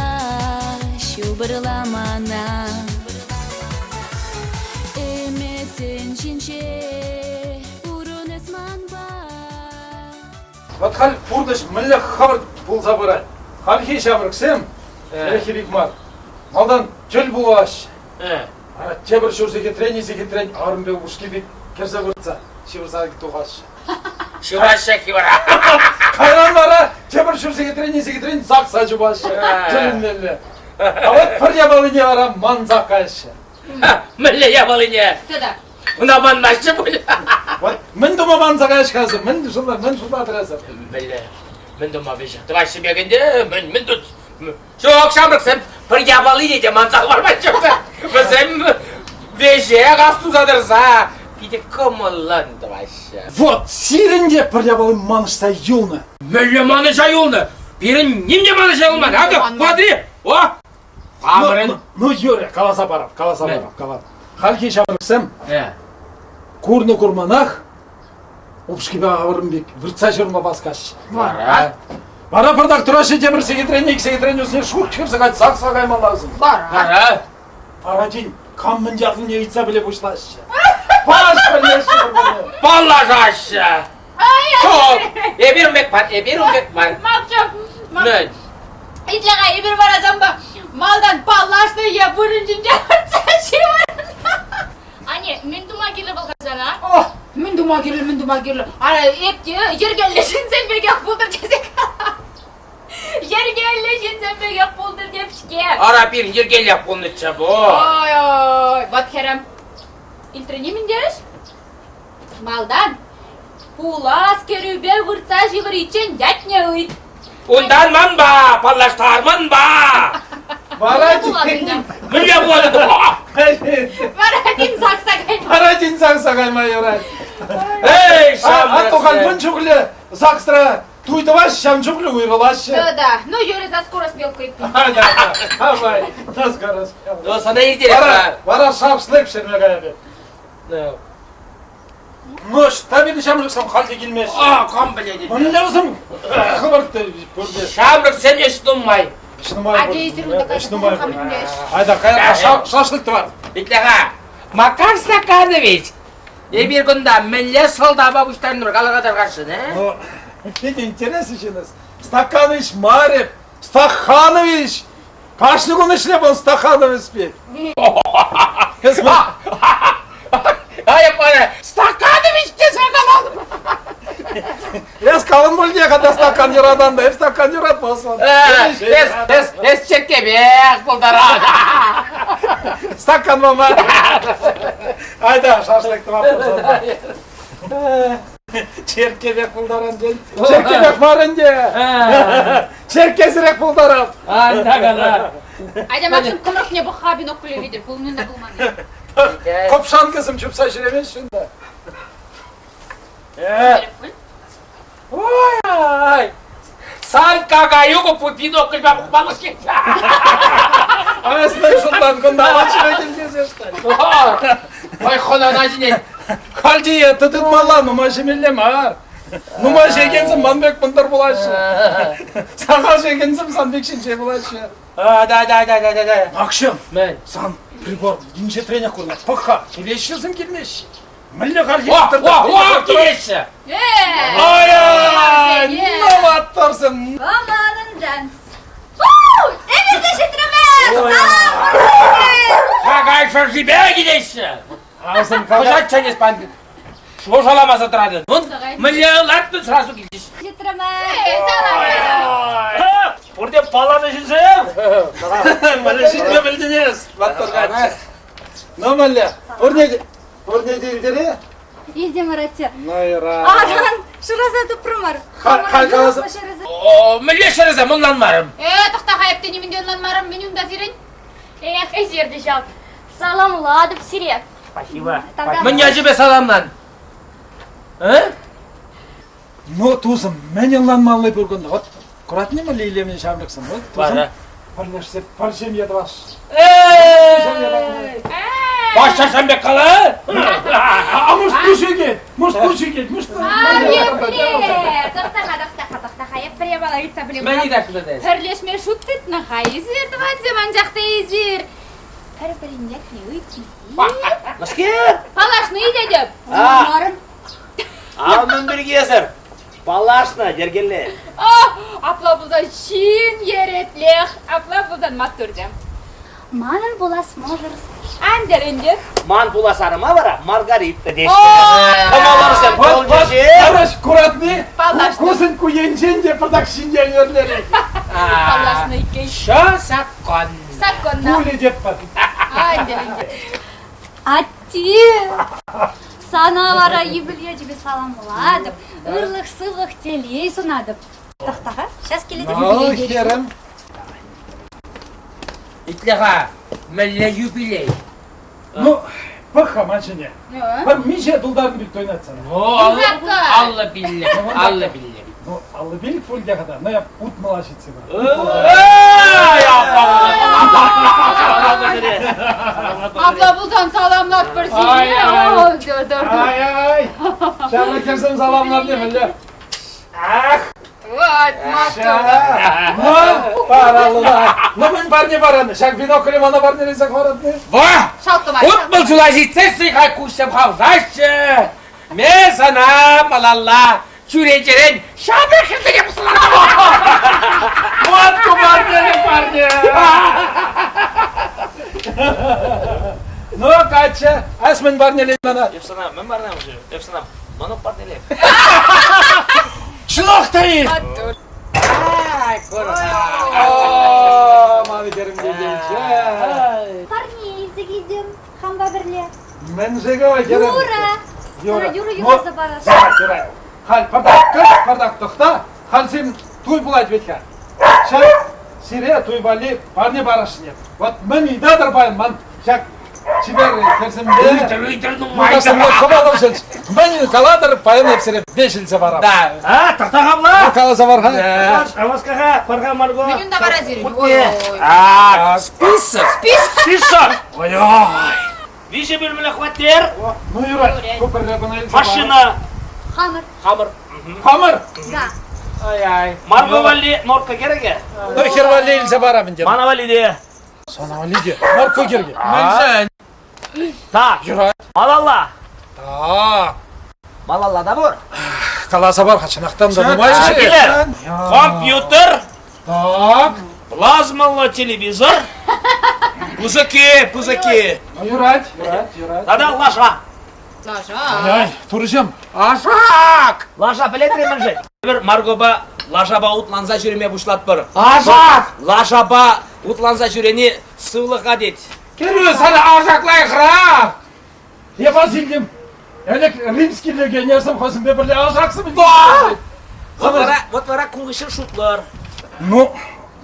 ҫупӑрла мана. Ӗмӗтӗн ҫинче пурӑн эс манпа. Вот халь пурнӑҫ мӗнле хӑвӑрт пулса пырать. Хальхи ҫамрӑксем ӗлӗкхи пек мар. Малтан тӗл пулаҫҫӗ. Ара, тепӗр ҫур сехетрен, сехетрен арӑмпе упӑшки пек кӗрсе выртса ҫывӑрса тухаҫҫӗ. Ҫывӑраҫҫӗ вара. Кайран вара тепӗр ҫур сехетрен, сехетрен сакса чупаҫҫӗ. Тӗлӗнмелле. А вот пӗр япалине вара мансах каяҫҫӗ. Мӗнле япалине? Тата. Ӑна манмаҫҫӗ пуль. Вот мӗн тума манса каяҫ-ха эсӗ? Мӗн шутла, мӗн шутлатӑр эсӗ? Мӗнле? Мӗн тума веҫех тӑваҫҫӗ пек ӗнтӗ? Мӗн, мӗн тут? Ҫук, ҫамрӑксем пӗр япалине те манса хӑвармаҫҫӗ. Вӗсем веҫех астуса тӑрса питӗ кӑмӑллӑн тӑваҫҫӗ. Вот, сирӗн те пӗр япали манӑҫса юлнӑ. Мӗнле манӑҫа юлнӑ? Пирӗн ним те манӑҫа юлман. Акӑ, смотри! О! Хамӑрӑн. Ну, Юрий, каласа парап, каласа парап, калап. Хальхи ҫамрӑксем курнӑ-курманах упӑшкипе авӑрӑм пек выртса ҫырма васкаҫҫӗ. Вара? Вара пӑртак тӑраҫҫӗ те пӗр сехетрен, ик сехетрен усне шурт хӗрсе кайса сакса каймалла вӗсен. Вара? Вара? Вара тин кам мӗн ятлине ыйтса пӗле пуҫлаҫҫӗ. Паш пӗлеҫҫӗ пӗр-пӗрне. Паллашаҫҫӗ. Ҫук, эпир ун пек мар, эпир ун пек мар. Макҫӑм, Мӗн? Итле-ха, эпир вара санпа малтан паллашнӑ е вырӑн ҫинче выртса ҫывӑрнӑ. Анне, мӗн тума кирлӗ вӑл сана? О, мӗн тума кирлӗ, мӗн тума кирлӗ? Ара, эп те йӗркеллӗ ҫынсем пекех пултӑр тесе Йӗркеллӗ ҫынсем пекех пултӑр теп-ҫке. Ара, пирӗн йӗркеллех пулнӑччӗ бу. Ой-ой, ват хӗрӗм. Илтрӗн-и мӗн терӗҫ? Малтан пулас кӗрӳпе выртса ҫывӑриччен ятне ыйт. Унтан манпа паллаштарманпа. Вара Мӗнле пулать? Вара тин сакса кайма. Вара тин сакса кайма юрать. Эй, А то мӗн чухлӗ ЗАГСра туй тӑваҫҫӗ, ҫавӑн чухлӗ уйрӑлаҫҫӗ. Да, да. Ну, Юрий, за скороспелку идти. Давай, за скороспелку. Ну, сана иртерех. Вара шашлык пӗҫерме каятӑп. Ну, ӑҫта пирӗн ҫамрӑксем халь те килмеҫҫӗ? А, кам пӗлет? Мӗнле вӗсем хӑвӑрт пурте. Ҫамрӑксен ӗҫ нумай. Ӗҫ нумай. Атя, эсир унта Ӗҫ нумай. Айда, кая шашлык тӑвар. Итле-ха, Макар Стаканович, эпир кунта мӗнле сӑлтавпа пуҫтарӑнтӑмӑр калаха тархасшӑн, э? Ну, питӗ интереслӗ ҫын эс. Стаканович мар эп, Стаханович! Кашни кун ӗҫле вӑл Стахановец пек. Ай, пара, Стаханович тесе калатӑп. Эс калӑн пуль когда стакан юратан да, эп стакан юратмастӑн. Эс, эс, эс черкепех пултаран. Стакан мама. Айда, шашлык тӑвап пулсан. Черккепех пултаран тен. Черккепех мар ӗнтӗ. Черккесӗрех пултарап. Анда кана. Айда, Максим, кӑмрӑкне пӑх-ха бинокль витӗр, пулни та пулманни. Кӑпшанкӑсем чупса ҫӳремеҫҫӗ унта. Ой, Сан какаю ку бинокльпа пӑхмалӑх-ҫке. А эс мӗн шутлан кунта апат тесе Ой, хӑнана ҫинет. Халь диета тытмалла, нумай ҫимелле мар. Нумай ҫекенсем ман пек мӑнтӑр пулаҫҫӗ. Сахал ҫекенсем сан пек ҫинҫе пулаҫҫӗ. Да, да, да, да, да, да. Макҫӑм, Мӗн? сан прибор инҫетренех курнать. Пӑх-ха, килеҫҫӗ-сем килмеҫҫӗ. Мӗнле хальхи О, о, о, килеҫҫӗ! Ай-ай, новаторсем! Манӑн данс. Эпир те ҫитрӗмӗр! Салам, Какай шӑршипе килеҫҫӗ! Асӑм Хӑҫан чӗнес пан шӑламаса тӑратӑн. Мӗнле лартнӑ сразу килчӗҫ. Ҫитрӗмӗр! Салам! Пурте палланӑ ҫынсем. Мӗнле ҫитме пӗлтӗнес, маттур каччӑ. Ну, мӗнле? Пурне, пурне те илтӗре? Илтӗмӗр, атте. Ну, юра. Аран, шыраса тупрӑмӑр. Халь каласа... Мӗнле шыраса ӑнланмарӑм. Э, тӑхта-ха, эп те нимӗн те ӑнланмарӑм. Мӗн унта сирӗн? Эх, эсир те ҫав. Саламлатӑп сире. Спасибо. Мӗн ячӗпе саламлан? А? Ну, тусӑм, мӗн ӑнланмалли пур кунта? Вот куратни мӗнле илемлӗ ҫамрӑксем. Вот, тусӑм, пӗрлешсе пӗр ҫемье тӑвас. Паша сан пек кала? А может, пуҫ ӳкет? Может, пуҫ ӳкет? Может, А, епле! Тӑхта-ха, тӑхта-ха, тӑхта-ха. Эп пӗр япала ыйтса пӗлем. Мӗн ыйтасшӑн тата эс? Пӗрлешме шут тытнӑ-ха эсир, тӑвансем, анчах та эсир пӗр-пӗрин ятне ыйтни. Мӗскер? Паллашни тетӗп. А. А мӗн пирки эсӗр? Паллашнӑ, йӗркелле. Апла пулсан ҫын еретлех, апла пулсан маттурсем. Манӑн пулас мӑшӑр Ан тӗлӗнтер. Ман пулас арӑма вара Маргарита теҫҫӗ. Кӑмӑлӑрсем пулчӗҫ-и? Парӑҫ куратни? Кусӑн ку енчен те пӑртак ҫинчен өрлерет. Паллашнӑ иккен. Ҫо саккон. Сакконна. Пулӗ тетпӗр. Ан тӗлӗнтер. Атте! Сана вара юбилейчӗпе саламлатӑп, ырлӑх-сывлӑх, телей сунатӑп. Тӑхта-ха, сейчас килетӗп Ну, юбилей. хӗрӗм. Итле-ха, мӗнле юбилей? Ну, пӑх-ха ман ҫине. Пӗр миҫе тултарнӑ пек туйӑнать сана? Ну, 55, 55. Ну, 55 пуль те-ха та, но я утмӑла ҫитсе пырать. Апла пулсан саламлатпӑр сире. Ай-ай! Ҫамрӑк хӗрсем саламларне мӗнле? Ах! Вот, маттур. Ну, паралла. Ну, мӗн парне паран? Ҫак бинокле мана парнелесе хӑваратни? Во! Шалкӑмай. 60 ҫула ҫитсессӗн халь куҫсем хавшаҫҫӗ. Ме сана малалла чӳречерен ҫамрӑк хӗрсене пӑсӑлатӑп. Вот ку парнеле парне! Ну, каччӑ, эс мӗн парнелет мана? Эп сана мӗн парнем-ши? Эп сана мӑнук парнелеп. Чӑнах та-и? Маттур. Ай, курӑн. О, ман хӗрӗм тетенче. Парне илсе килтӗм хампа пӗрле. Мӗншӗн хӗрӗм? Юра! Юра. Сана юрӑ юрласа парас. Юра, халь пӑртак кӑшт, пӑртак тӑхта. Халь сирӗн туй пулать вӗт-ха. Ҫак сире туй валли парне парасшӑн. Вот мӗн ыйтатӑр паян ман ҫак чипер хӗрсемпе. Ыйтӑр, ыйтӑр нумай. Кӑмӑлӑмшӑн мӗн калатӑр, паян эп сире веҫ илсе парам. Да. А, тӑхта хамла. Каласа пар-ха. Аваскаха, пар-ха, Марго. Мӗн унта вара сирӗн? А, список. Список. Список. Ой-ой. Виҫӗ пӳлмеллӗ хваттер. Ну, юрать. Ку пӗрле кӑна илсе Машина. Хамӑр. Хамӑр. Хамӑр? Да. Ай-ай. Марго валли норка кереке. Ну, хӗр валли илсе парам ӗнтӗ. Мана валли те. Сана валли те. Норка керге. Мӗншӗн? Так. Юрать. Малалла. Так. Малалла да пур. Каласа пар-ха, чӑнахтан та нумай Килер. Компьютер. Так. Плазмаллӑ телевизор. Пысӑкки, пысӑкки. Ну, юрать, юрать, юрать. Тата лаша. Лаша. Ай, турӑҫӑм. Ашак! Лаша пӗлетре мӗншӗн? Эпир Маргопа лашапа утланса ҫӳреме пуҫлатпӑр. Ашак! Лашапа утланса ҫӳрени сывлӑха тет. Кӗрӳ, сана ашак лайӑхрах! Эп ас илтӗм. Ӗлӗк римский легионерсем хӑйсемпе пӗрле ашаксем Вот вара, вот вара кун хыҫҫӑн шутлӑр. Ну,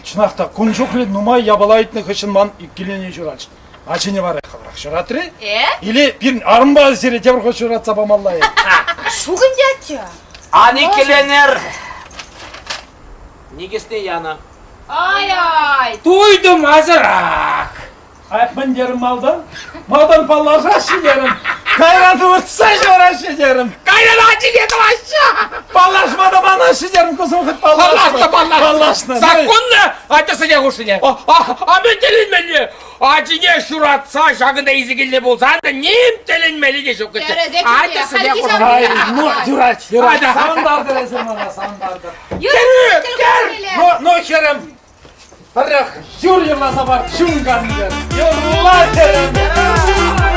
чӑнах та, кун чухлӗ нумай япала ыйтнӑ хыҫҫӑн ман иккӗленӳ ҫуралчӗ. Ачине вара хӑвӑрах ҫуратрӗ. Э? Или пирӗн арӑмпа сире тепӗр хут ҫуратса памалла-и? Ҫук ӗнтӗ атте. Ан иккӗленӗр. Никӗсне янӑ. Ай-ай! Туйдӑмасӑрах. Ай, мӗн терӗм малтан? Малтан паллашаҫҫӗ терӗм. Кайран ывӑтса ҫавраҫҫӗ терӗм. Кайран ачине тӑваҫҫӗ. Паллашма та манаҫҫӗ терӗм, кусым хӑть паллашнӑ. Паллашнӑ, паллашнӑ. Паллашнӑ. Законно ачасене хушшине. А мӗн тӗлӗнмелле? Ачине ҫуратса ҫакӑнта илсе килнӗ пулсан та ним тӗлӗнмелли те ҫук. Ачасене Ай, ну, юрать, юрать. Савӑнтартӑр эсир мана, савӑнтартӑр. Кӗрӳ, кӗр! Ну, ну, хӗрӗм, пӗрех юр юрласа пар, чун канчӗ. Юрла, хӗрӗм!